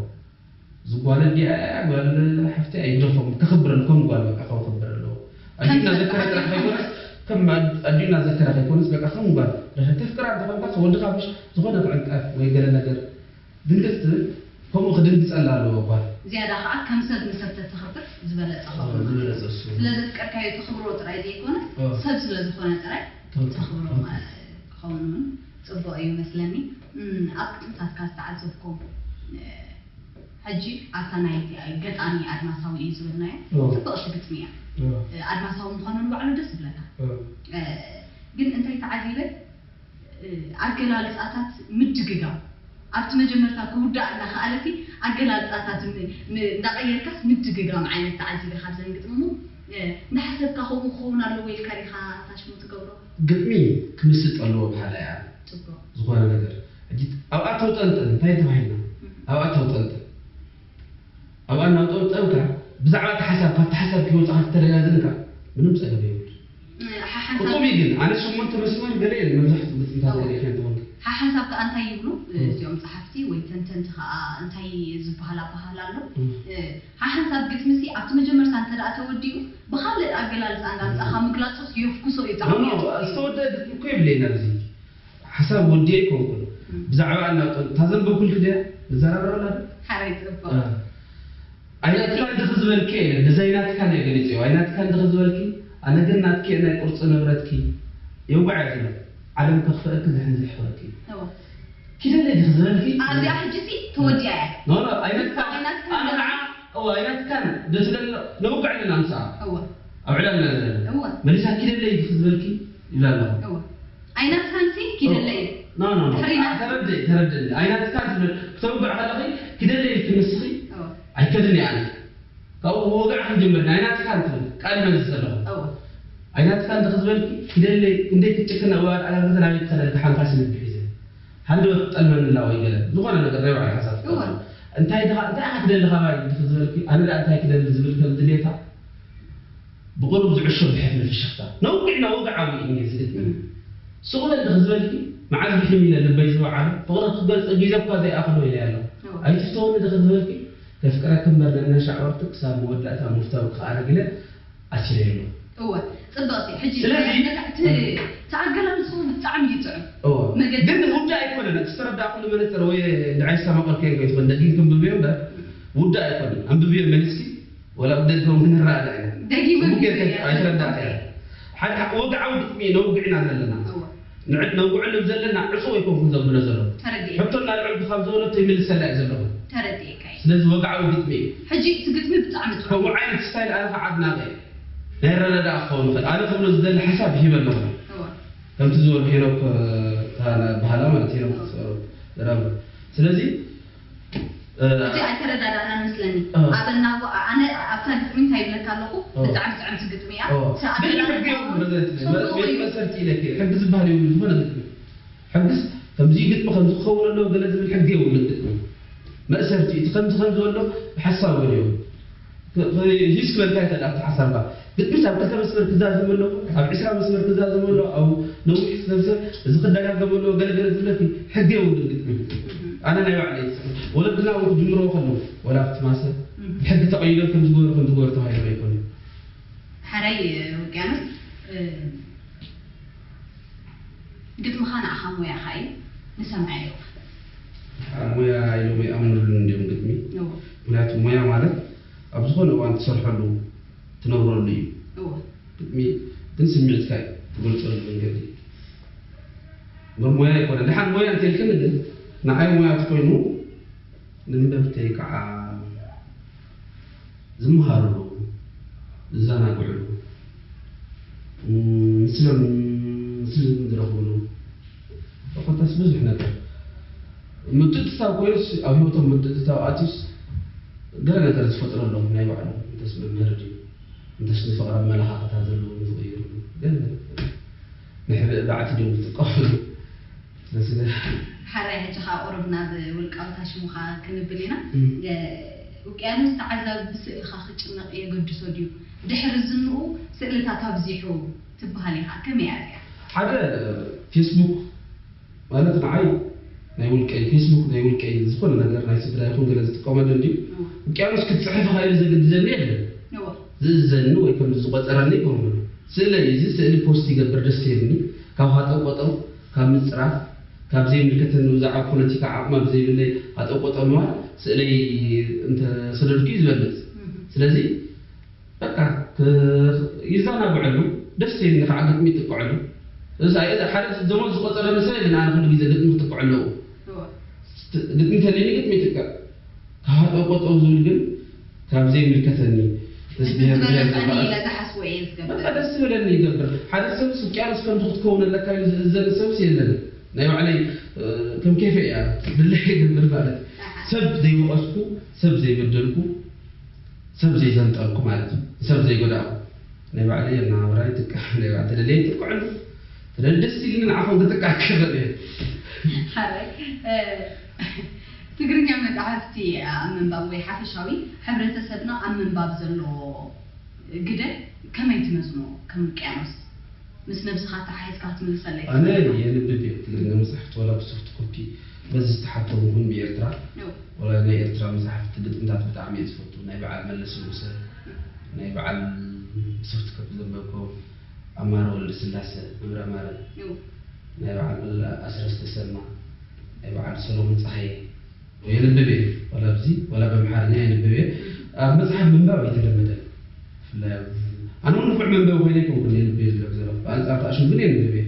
ዝጓል እንዲያ ጓል ሓፍቲ ኣይግደፎም ከኽብር ከም ጓል በቃ ከኽብር ኣለዎ ኣዲና ዘከረ ጥራሕ ከይኮነስ ከም ኣዲና ዘከረ ከይኮነስ በቃ ከም ጓል ተፍቅራ እንተኾንካ ወድኻ ምሽ ዝኾነ ትዕንቀፍ ወይ ገለ ነገር ድንግፅ ትብል ከምኡ ክድንግፀላ ኣለዎ ጓል ዝያዳ ከዓ ከም ሰብ ንሰብ ተተኽብር ዝበለፀ ክኸውን ዝበለፀ እሱ ስለ ዘፍቀርካዮ ተኽብሮ ጥራይ ዘይኮነ ኦ። ሰብ ስለ ዝኾነ ጥራይ ተኽብሮ። ተኽብሮ ማለት ክኸውን እውን ፅቡቕ እዩ መስለኒ እም፣ ኣብ ግጥምታትካ ዝተዓዘብኩም እ፣ ሕጂ ኣብታ ናይ ገጣሚ ኣድማሳዊ እዩ ዝብልናዮ ኦ። ፅብቕቲ ግጥሚ እያ ኦ፣ እ፣ ኣድማሳዊ ምዃኑ ንባዕሉ ደስ ይብለካ ኦ። እ፣ ግን እንታይ ተዓዚበ ኣገላልፃታት ምድግጋም ኣብቲ መጀመርታ ክውዳእ እናኸኣለሲ ኣገላልፃታት ን- ን- እንዳቐየርካስ ምድግጋም ዓይነት ተዓዚበ ካብ ዘን ግጥሚ እሞ እ፣ እንዳሓሰብካ ከምኡ ክኸውን ኣለዎ ኢልካ ዲኻ ታሽሙ ትገብሮ ግጥሚ ክምስጥ ኣለዎ በሃላይ ኣነ ፅቡቅ ዝኾነ ነገር ሕጂ ኣብኣ ተውጠንጠን እንታይ ተባሂልና ኣብኣ ተውጠንጠን ኣብኣ እናውጠንጠንካ ብዛዕባ እቲ ሓሳብ ካብቲ ሓሳብ ክወፅኻ ክተረጋግእንካ ምንም ፀገም የብሉ ሓሓንሳብ ቅጡብ እዩ ግን ኣነ ሸሞንተ መስመር ገለ እየ መብዛሕትኡ ግጥምታት ገለ እየ ከንትኾንክ ሓሓንሳብ ከዓ እንታይ ይብሉ እዚኦም ፀሓፍቲ ወይ ተንተንቲ ከዓ እንታይ ዝበሃል ኣበሃል ኣሎ ሓሓንሳብ ግጥምሲ ኣብቲ መጀመርታ እንተ ደኣ ተወዲኡ ብካልእ ኣገላልፃ እንዳምፃእካ ምግላፁስ የፍኩሶ እዩ ኖ ኖ ፃዕቂ ዝተወደአ ግጥሚ እኮ የብለየና ኣብዚ ሓሳብ ወዲየ ኣይኮንኩን ብዛዕባ እናውጠን እታ ዘንበብኩልክ ድያ ንዘራረበላ ዶ ሓራይ ፅቡቅ ኣይናትካ እንድኺ ዝበልኪ እየ ነዚ ኣይናትካ ናይ ገሊፅዮ ኣይናትካ እንድኺ ዝበልኪ ኣነ ግን ናትኪ እየ ናይ ቁርፂ ንብረትኪ የዋዕ እየ ዝብል ዓለም ከኽፍአኪ ዝሕን ዝሕፍረኪ እዩ። እወ ኪደለይ ድኺ ዝበልኪ ኣብዚኣ ሕጂ ሲ ተወዲኣ እያ ኖ ኖ ኣይነትካ ኣይናትካ ኣነ ንበላ። ንዓ እወ ኣይናትካን ደስለሎ ነውግዕ ኣለና ምስኣ እወ ኣብ ዕላልና ዘለና እወ መሊሳ ኪደለይ ድኺ ዝበልኪ ይብላ ኣለኹ እወ ኣይናትካን ሲ ኪደለይ እዩ ኖ ኖ ኖ ድሕሪ ናት- ተረድእ ተረድእ ኣይናትካ ትብል ክተውግዕ ከለኺ ኪደለይ ኢልኪ ንስኺ እወ ኣይከድን እየ ኣነ ካብኡ ወግዕ ክንጅምር ኣይናትካ ትብል ቃል መዚ ዘለኹ እወ ኣይናትካ እንተ ዝበልኪ ኪደለይ እንዴት ትጭክና ወባድ ኣላገተ ናበይ ትኸደልካ ሓንካሲ ልቢ ሒዘ ሓንደበት ትጠልመኒ ኣላ ወይ ገለ ዝኾነ ነገር ናይ ባዕላ ሓሳብ እወ እንታይ ድኻ እንታይ ኢኻ ትደሊ ካባይ እንተ ዝበልኪ ኣነ ደኣ እንታይ ክደሊ ዝብል ከም ድሌታ ብቁሩብ ዝዕሾ ብሕፍሪ ፍሽኽታ ነውግዕና ወግዓዊ እዩ ዝግጥም እም ሱቕ በል ድኺ ዝበልኪ መዓዝ ብሕም ኢለ ልበይ ዝወዓለ ፍቕሪ ክገልጸ ግዜ እኳ ዘይኣኽሎ ኢለ ኣሎ እወ ኣይትፍተወኒ ድኺ ዝበልኪ ከፍቅረኪ እምበር ነናሻዕወርቱ ክሳብ መወዳእታ ምፍታው ክኣርግ ኢለ ኣሲረዮ ኣለኹ እወ ፅብቕቲ ሕጂ ስለዚ- ነታ- እቲ እቲ ኣገላልፅኡ ብጣዕሚ እዩ ጥዑም እወ መገዲ- ግን ውዳ ኣይኮነን እቲ ዝተረዳእኩሉ መነፅር ወይ እንድዓይ ዝተማቐልኩ እየ ኮይትኮን ደጊም ክንብብዮ እምበር ውዳ ኣይኮነን ኣንብብዮ መሊስኪ ወላ ብደገም ክንረኣእ ኢና ደጊመ ጽቡቅ ጌረ ጌርካ እያ ኣይተረዳእካ እያ ሓደ ወግዓዊ ግጥሚ ነውግዕና ዘለና እወ ንዕድ ነውግዐሎም ዘለና ዕጹ ኣይኮንኩን ዘብሎ ዘለኹ ተረዲኤ ሕቶ እናልዐልኩ ካብ ዘበለቶ ይምልሰላ እየ ዘለኹ ተረዲኤካ እዩ ስለዚ ወግዓዊ ግጥሚ እዩ ሕጂ እቲ ግጥሚ ብጣዕሚ ጥዑም ከምኡ ዓይነት ስታይል ኣነ ከዓ ኣድናቂ እየ ናይ ረዳዳእ ክኸውን ይኽእል ኣነ ክብሎ ዝደሊ ሓሳብ ሂበ ኣለኹ እወ ከምቲ ዝበሉ ሄኖክ እታ ባህላ ማለት ሄኖክ ዝሰሩ ዘራብ ስለዚ እ፣ ሕጂ ኣይተረዳዳእና መስለኒ እ። ኣብ እናቦ ኣነ ኣብታ ግጥሚ እንታይ ይብለካ ኣለኹ እ። ብጣዕሚ ጥዕምቲ ግጥሚ እያ እ፣ ስርዓት ግን ኣደራርባ ሕጊ የብሉን በዚ ጽቡቕ ቤት እዩ መሰርት ኢለኪ ሕጊ ዝበሃል የብሉ ዝኾነ ግጥሚ ሕግስ ከምዚ ግጥሚ ከምዚ ክኸውን ኣለዎ ገለ ዝብል ሕጊ የብሉን ግጥሚ መእሰርቲ እቲ ከምዚ ከምዚ ኣሎ ብሓሳብ ወዲኦም ሂስ ክበልካ ይኽእል ኣብቲ ሓሳብካ ግጥምስ ኣብ ክልተ መስመር ክዛዝም ኣሎ ኣብ ዕስራ መስመር ክዛዝም ኣሎ ኣብ ነዊሕ ክሰብሰብ እዚ ክደጋገም ኣሎ ገለገለ ዝብለኪ ሕጊ የብሉን ግጥሚ ኣነ ናይ ባዕለይ ይፅሕፍ ወለድና እውን ክጅምርዎ ከለዉ ወላ ኣብቲ ማሰ ብሕጊ ተቐይዶም ከም ዝገበሩ ከም ዝገበሩ ተባሂሎም ኣይኮኑን ሓራይ ውቅያኖስ ግጥምኻ ንዓኻ ሞያኻ እዩ ንሰምዓዮ ሞያ ኢሎም ኣይኣምኑሉን እንዲዮም ግጥሚ እዎ ምክንያቱ ሞያ ማለት ኣብ ዝኾነ እዋን ትሰርሐሉ ትነብረሉ እዩ እዎ ግጥሚ ግን ስምዒትካ እዩ ትገልፀሉ መንገዲ እምበር ሞያ ኣይኮነ ድሓን ሞያ እንተልክኒ ግን ንዓይ ሞያ ተኮይኑ ንንበብተይ ከዓ ዝመሃርሉ ዝዘናግዕሉ ምስሎም ምስሎም ዝረኽብሉ ኮታስ ብዙሕ ነገር ምትእትታው ኮይኑስ ኣብ ህይወቶም ምትእትታው ኣትዩስ ገለ ነገር ዝፈጥረሎም ናይ ባዕሉ እንተስ መምህር ድዩ እንተስ ንፍቕሪ ኣመለኻኽታ ዘለዎም ዝቕይርሉ ገለ ንሕብእ ባዕቲ ድዮም ዝጥቀምሉ ስለስለ ሓራይ ሕጂ ከዓ ቁሩብ ናብ ውልቃዊ ታሽሙኻ ክንብል ኢና እም። ውቅያኖስ ተዓዛቢ ብስእልኻ ክጭነቕ የገድሶ ድዩ ድሕሪ ዝንኡ ስእልታት ኣብዚሑ ትበሃል ኢኻ ከመይ እያ እዚኣ ሓደ ፌስቡክ ማለት ንዓይ ናይ ውልቀይ ፌስቡክ ናይ ውልቀይ ዝኾነ ነገር ናይ ስድራ ይኹን ገለ ዝጥቀመሉ እንድዩ ውቅያኖስ ክትፅሕፍ ኸይሉ ዘግድደኒ የለን እወ ዝእዘኒ ወይ ከም ዝቆፀረኒ ይኸውን ስእለይ እዚ ስእሊ ፖስት ይገብር ደስ ይብልኒ ካብ ሃጠቆጠው ካብ ምፅራፍ ካብ ዘይምልከተኒ ብዛዕባ ፖለቲካ ዓቕማ ብዘይብለይ ሃጠቆጠው ምባል ስእለይ እንተሰደድኩ እዩ ዝበልፅ ስለዚ በቃ ይዘናግዐሉ ደስ ይብልኒ ከዓ ግጥሚ ይጥቀዐሉ ሓደ ደሞዝ ዝቆፀረ መሰለ ግን ኣነ ኩሉ ግዜ ግጥሚ ክጥቀዐ ኣለዎ ግጥሚ ተልዩኒ ግጥሚ ይጥቀ ካብ ሃጠቆጠው ዝብል ግን ካብ ዘይምልከተኒ እቲ ዝበለፀኒ ኢለ ዝሓስቦ እየ ዝገብር በቃ ደስ ዝብለኒ ይገብር ሓደ ሰብ ውቅያኖስ ከምዚ ክትከውን ኣለካ ኢሉ ዝእዘኒ ሰብስ የለን ናይ ባዕለይ ከም ኬፈ እያ ድለ ይገብር ማለት ሰብ ዘይወቀስኩ ሰብ ዘይበደልኩ ሰብ ዘይዘንጠልኩ ማለት እዩ ሰብ ዘይጎዳእኩ ናይ ባዕለይ ኣናባብራ ይጥቀ ናይ ባዕለ ተደለየ ይጥቀዐሉ ተደሊ ደስ ኢልኒ ንዓኹም ክጥቀ ክኽእል እየ ሓራይ ትግርኛ መፅሓፍቲ ኣብ ምንባብ ወይ ሓፈሻዊ ሕብረተሰብና ኣብ ምንባብ ዘለዎ ግደ ከመይ ትመዝኖ ከም ውቅያኖስ ምስ ነብስኻ ኣተሓሒዝካ ክትምልሰለይ ኣነ የንብብ እየ ትግርኛ መፅሓፍቲ ዋላ ብሶፍት ኮፒ በዚ ዝተሓተሙ እውን ብኤርትራ ነው ወላ ናይ ኤርትራ መፅሓፍቲ ግጥምታት ብጣዕሚ እየ ዝፈቱ ናይ በዓል መለስ ንጉሰ ናይ በዓል ሶፍት ኮፒ ዘንበብኮ ኣማረ ወልደስላሰ መምህር ኣማረ ነው ናይ በዓል ኣስረስ ተሰማ ናይ በዓል ሰሎሞን ፀሃየ የንብብ እየ ዋላ ኣብዚ ዋላ በምሓርኛ የንብብ እየ ኣብ መፅሓፍ ምንባብ ኣይተለመደን ብፍላይ ኣብዚ ኣነ እውን ንፉዕ መንበቢ ኮይነ ኣይኮንኩን የንብብ እየ ዝብለክ ዘለኹ ብኣንፃር ተኣሽም ግን የንብብ እየ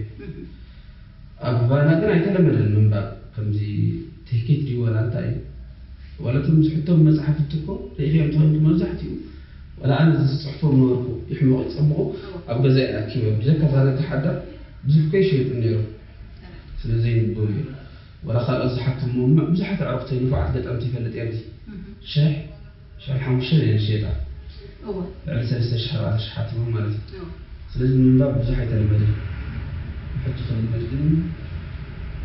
ኣብ ባና ግን ኣይተለመደን ምንባብ። ከምዚ ትህኪት ድዩ ዋላ እንታይ እዩ? ዋላ እቶም ዝሕቶም መጽሓፍቲ እኮ ርኢኽዮም ትኸውን መብዛሕትኡ፣ ዋላ ኣነ ዝጽሕፎም ነበርኩ፣ ይሕመቑ ይጸብቑ፣ ኣብ ገዛ እየ ኣኪበ። ብዘይካ እዛ ነታ ሓዳር ብዙሕ እኮ ይሽየጡ ነይሮም። ስለ ዘይንበቡ እዮም። ዋላ ካልኦት ዝሓትሞ እማ ብዙሓት ኣዕሩኽተይ ንፉዓት ገጠምቲ ይፈልጥ እየ። ኣብዚ ሽሕ ሽሕ ሓሙሽተ እየን ዝሽየጣ። እወ። ልዕሊ ሰለስተ ሽሕ ኣርባዕተ ሽሕ ሓቲሞም ማለት እዩ። እወ። ስለዚ ምንባብ ብዙሕ ኣይተለመደን። ሕጂ ክልመድ ግን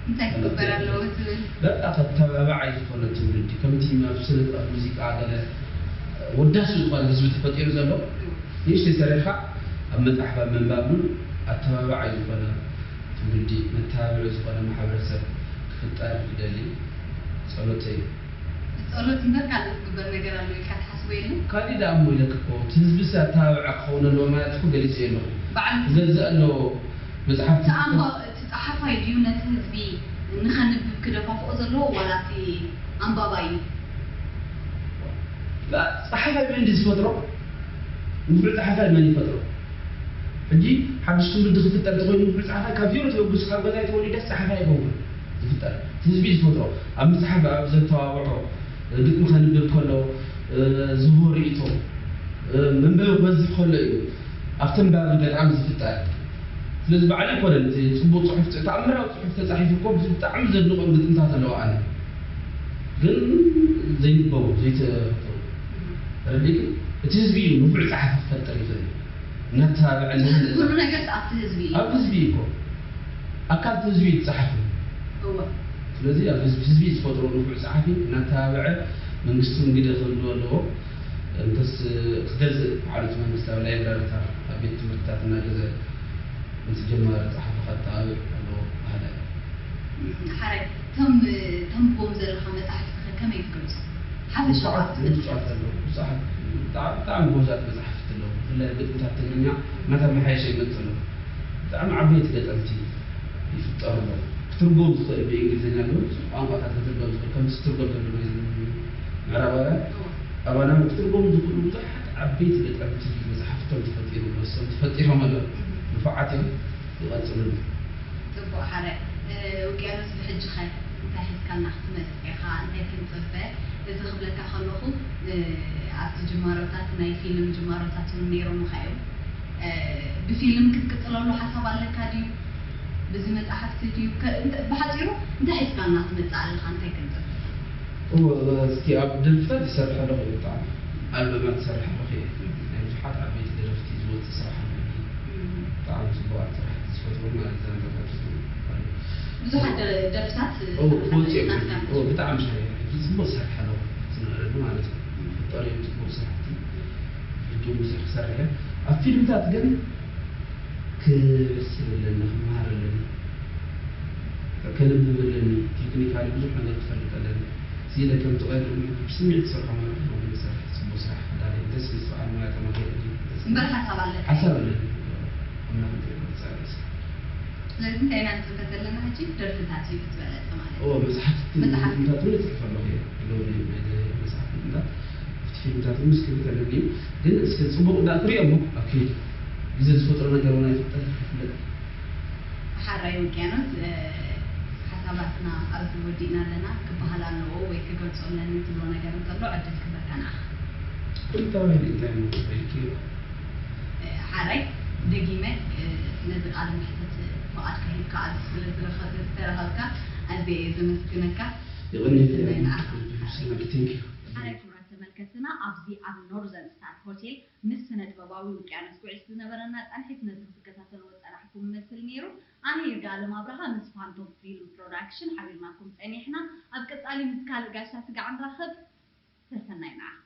እንታይ ክግበር ኣለዎ ትብል? በቃ ከተባብዓይ ዝኾነ ትውልዲ፣ ከምቲ ኣብ ስነ ጥበብ ሙዚቃ ገለ ወዳሲ ዝኾነ ህዝቢ ተፈጢሩ ዘሎ፣ እወ። ንእሽተይ ሰሪሕካ ኣብ መጽሓፍ ኣብ ምንባብ እውን ኣተባብዓይ ዝኾነ ትውልዲ፣ መተባብዒ ዝኾነ ማሕበረሰብ ክፍጠር ይደሊ። ጸሎተይ እዩ። ጸሎት እምበር ካልእ ዝግበር ነገር ኣሎ ኢልካ ትሓስቦ የለን? ካሊእ ደኣ እሞ ኢለኪ እኮ፣ እቲ ህዝቢ ኣተባብዐ ክኸውን ኣለዎ ማለት እኮ ገሊጸ ኣለኹ። በዓል ክገዝእ ኣለዎ መጽሓፍቲ። እቲ ኣንባ-፣ እቲ ጸሓፋይ ድዩ ነቲ ህዝቢ ንኸንብብ ክደፋፍኦ ዘለዎ ዋላ እቲ ኣንባባይ እዩ? ላ፣ ጸሓፋይ መን ድዩ ዝፈጥሮ? ንፉዕ ጸሓፋይ መን ይፈጥሮ? ሕጂ ሓድሽ ትውልዲ ክፍጠር እንተኾይኑ ንፉዕ ጸሓፋይ ካብ ዜሮ ተበግሱ ካብ ገዛይ ተወሊደስ ጸሓፋይ ኣይከውን ዝፍጠር። እቲ ህዝቢ ዝፈጥሮ፣ ኣብ ምጽሓፍ ኣብ ዘተባብዖ፣ ግጥሚ ከንብብ ከሎ ዝህቦ ርእይቶ፣ መንበቢ ክበዝሕ ከሎ እዩ ኣብቲ ኣንባቢ ገጣሚ ዝፍጠር። ስለዚ ባዕሉ ኣይኮነን እቲ ጽቡቕ ጽሑፍ፣ ተኣምራዊ ጽሑፍ ተጻሒፉ እኮ ብጣዕሚ ዘድንቖም ግጥምታት ኣለዎ ኣነ። ግን ዘይንበቡ፣ ዘይተፈተሩ። ተረዲእኪ? እቲ ህዝቢ እዩ ንፉዕ ጸሓፊ ክፈጥር ይኽእል። እናተባብዐ፣ እናሃነጸ። ኩሉ ነገር ኣብቲ ህዝቢ እዩ። ኣብ ህዝቢ እዩ እኮ። ኣካል እቲ ህዝቢ እዩ ዝጸሓፍ። እወ። ስለዚ ኣብ ህዝቢ፣ ህዝቢ ዝፈጥሮ ንፉዕ ጸሓፊ እናተባብዐ መንግስቲ እውን ግደ ክህልዎ ኣለዎ። እንተስ ክገዝእ፣ ባዕሉ እቲ መንግስቲ ኣብ ላይብራሪታት፣ ኣብ ቤት ትምህርትታት እናገዘ ነቲ ጀማሪ ጸሓፊ ከጣብዕ ኣለዎ በሃላይ። ሓራይ፣ እቶም ተንብቦም ዘለኻ መጻሕፍቲ ከ ከመይ ትገልጾም? ሓፈሻዊ ንጹዓት፣ ኣብቲ መጽሓፍ። ንጹዓት ኣለዉ። ብዙሓት፣ ብጣዕሚ፣ ብጣዕሚ ጎበዛት መጻሕፍቲ ኣለዉ። ብፍላይ ኣብ ግጥምታት ትግርኛ እናተመሓየሸ ይመጽእ ኣሎ። ብጣዕሚ ዓበይቲ ገጠምቲ ይፍጠሩ ኣለዉ። ክትርጎም ዝኽእል ብእንግሊዝኛ ኣለዉ። ብዙሕ ቋንቋታት ክትርጎም ዝኽእል፣ ከምቲ ዝትርጎም ዘሎ ናይ ምዕራባውያን፣ እወ። ኣባና ክትርጎም ዝኽእሉ ብዙሓት ዓበይቲ ገጠምቲ መጻሕፍቶም ተፈጢሩ ኣሎ። እሶም ተፈጢሮም ኣለዉ። እህ። ንፉዓት እዮም። ይቐጽሉሉ። ጽቡቕ ሓራይ። እ፣ ውቅያኖስ ብሕጂ ኸ እንታይ ሒዝካልና ክትመጽእ ኢኻ? እንታይ ክንጽበ? እዚ ክብለካ ከለኹ፣ እ፣ ኣብቲ ጅማሮታት ናይ ፊልም ጅማሮታት እውን ነይሮምኻ እዮም። እ፣ ብፊልም ክትቅጽለሉ ሓሳብ ኣለካ ድዩ? ብዚ መጻሕፍቲ ድዩ? ከ-፣ እንተ-፣ ብሓጺሩ እንታይ ሒዝካልና ክትመጽእ ኣለኻ? እንታይ ክንጽበ? እወ፣ እስኪ ኣብ ደርፍታት ይሰርሕ ኣለኹ እየ ብጣዕሚ። ኣልበማት ይሰርሕ ኣለኹ እየ። ናይ ብዙሓት ዓበይቲ ደረፍቲ ዝወጽእ ስራሕ ኣሎ። እም። ብጣዕሚ ጽቡቓት ስራሕቲ ዝፈጥሩ ማለት ዛንታታት ዝህቡ ኣለዉ። ብዙሓት ደ-፣ ደርፍታት እወ፣ ክወጽእ እየ። ናትካ እወ፣ ብጣዕሚ ሻሂ ሕጂ ጽቡቕ ዝሰርሕ ኣለኹ። ዝንዕረሉ ማለት እዩ። እም። ክፍጠሩ እዮም ጽቡቕ ስራሕቲ። ሕጂ እውን ብዙሕ ክሰርሕ እየ። ኣብ ፊልምታት ግን ክብስል ኣለኒ፣ ክመሃር ኣለኒ፣ ከንብብ ኣለኒ፣ ቴክኒካሊ ብዙሕ ነገር ክፈልጥ ኣለኒ። እዚ ኢለ ከምቲ ቀደም ብስምዒት ዝሰርሖ ማለት ነው። ግን ስራሕ፣ ጽቡቕ ስራሕ፣ ዳሌ ደስ ዝብል ስራሕ፣ ሞያ ተማሂረ፣ ደስ እምበር ሓሳብ ኣለካ? ሓሳብ ኣለኒ። ኣምላኽ እንታይ ይፈልጥ፣ ጻዕሪ ስራሕ። ስለዚ እንታይ ኢና ንጽበ ዘለና ሕጂ? ደርፍታት እዩ ዝበለጸ ማለት እዩ። ኦ፣ መጽሓፍቲ፣ መጽሓፍቲ። ግጥምታት እውን እጽሕፍ ኣለኹ እየ። ኣለዉ ናይ፣ ናይ መጽሓፍ ግጥምታት፣ ኣብቲ ፊልምታት እውን ስክሪፕት ኣለኒ እዩ። ግን እስከ ጽቡቕ እንዳ ክሪኦ እሞ ኣክይድ። ግዜ ዝፈጥሮ ነገር እውን ኣይፍጠር፣ ኣይፍለጥ። ሓራይ ውቅያኖስ፣ እ፣ ሓሳባትና ኣብዚ ወዲእና ኣለና። ክበሃል ኣለዎ ወይ ክገልጾ ኣለኒ ትብሎ ነገር እንተሎ ዕድል ክህበካ ንዓኻ። ኩሉ ተባሂሉ እንታይ እሞ ኢልክዮ? እ፣ ሓራይ ደጊመ፣ እ፣ ነዚ ቃለ መሕትት ፍቓድካ ሂብካ ኣብዚ ስለ ዝረኸ-፣ ዝተረኸብካ ኣዝየ እየ ዘመስግነካ። የቐንየለይ። ብፍላይ ንዓኻ። ሰላም፣ ቴንክ ዩ። ሓራይ ክቡራት ተመልከትና፣ ኣብዚ ኣብ ኖርዘርን ስታር ሆቴል ምስ ስነ ጥበባዊ ውቅያኖስ ጉዒስ ዝነበረና ጻንሒት ነዚ ክትከታተልዎ ዝጸናሕኩም ይመስል ነይሩ። ኣነ ይርጋለም ኣብርሃ ምስ ፋንቶም ፊልም ፕሮዳክሽን ሓቢርናኩም ጸኒሕና። ኣብ ቀጻሊ ምስ ካልእ ጋሻ ስጋዕ ንራኸብ። ሰሰናይ ንዓኻ።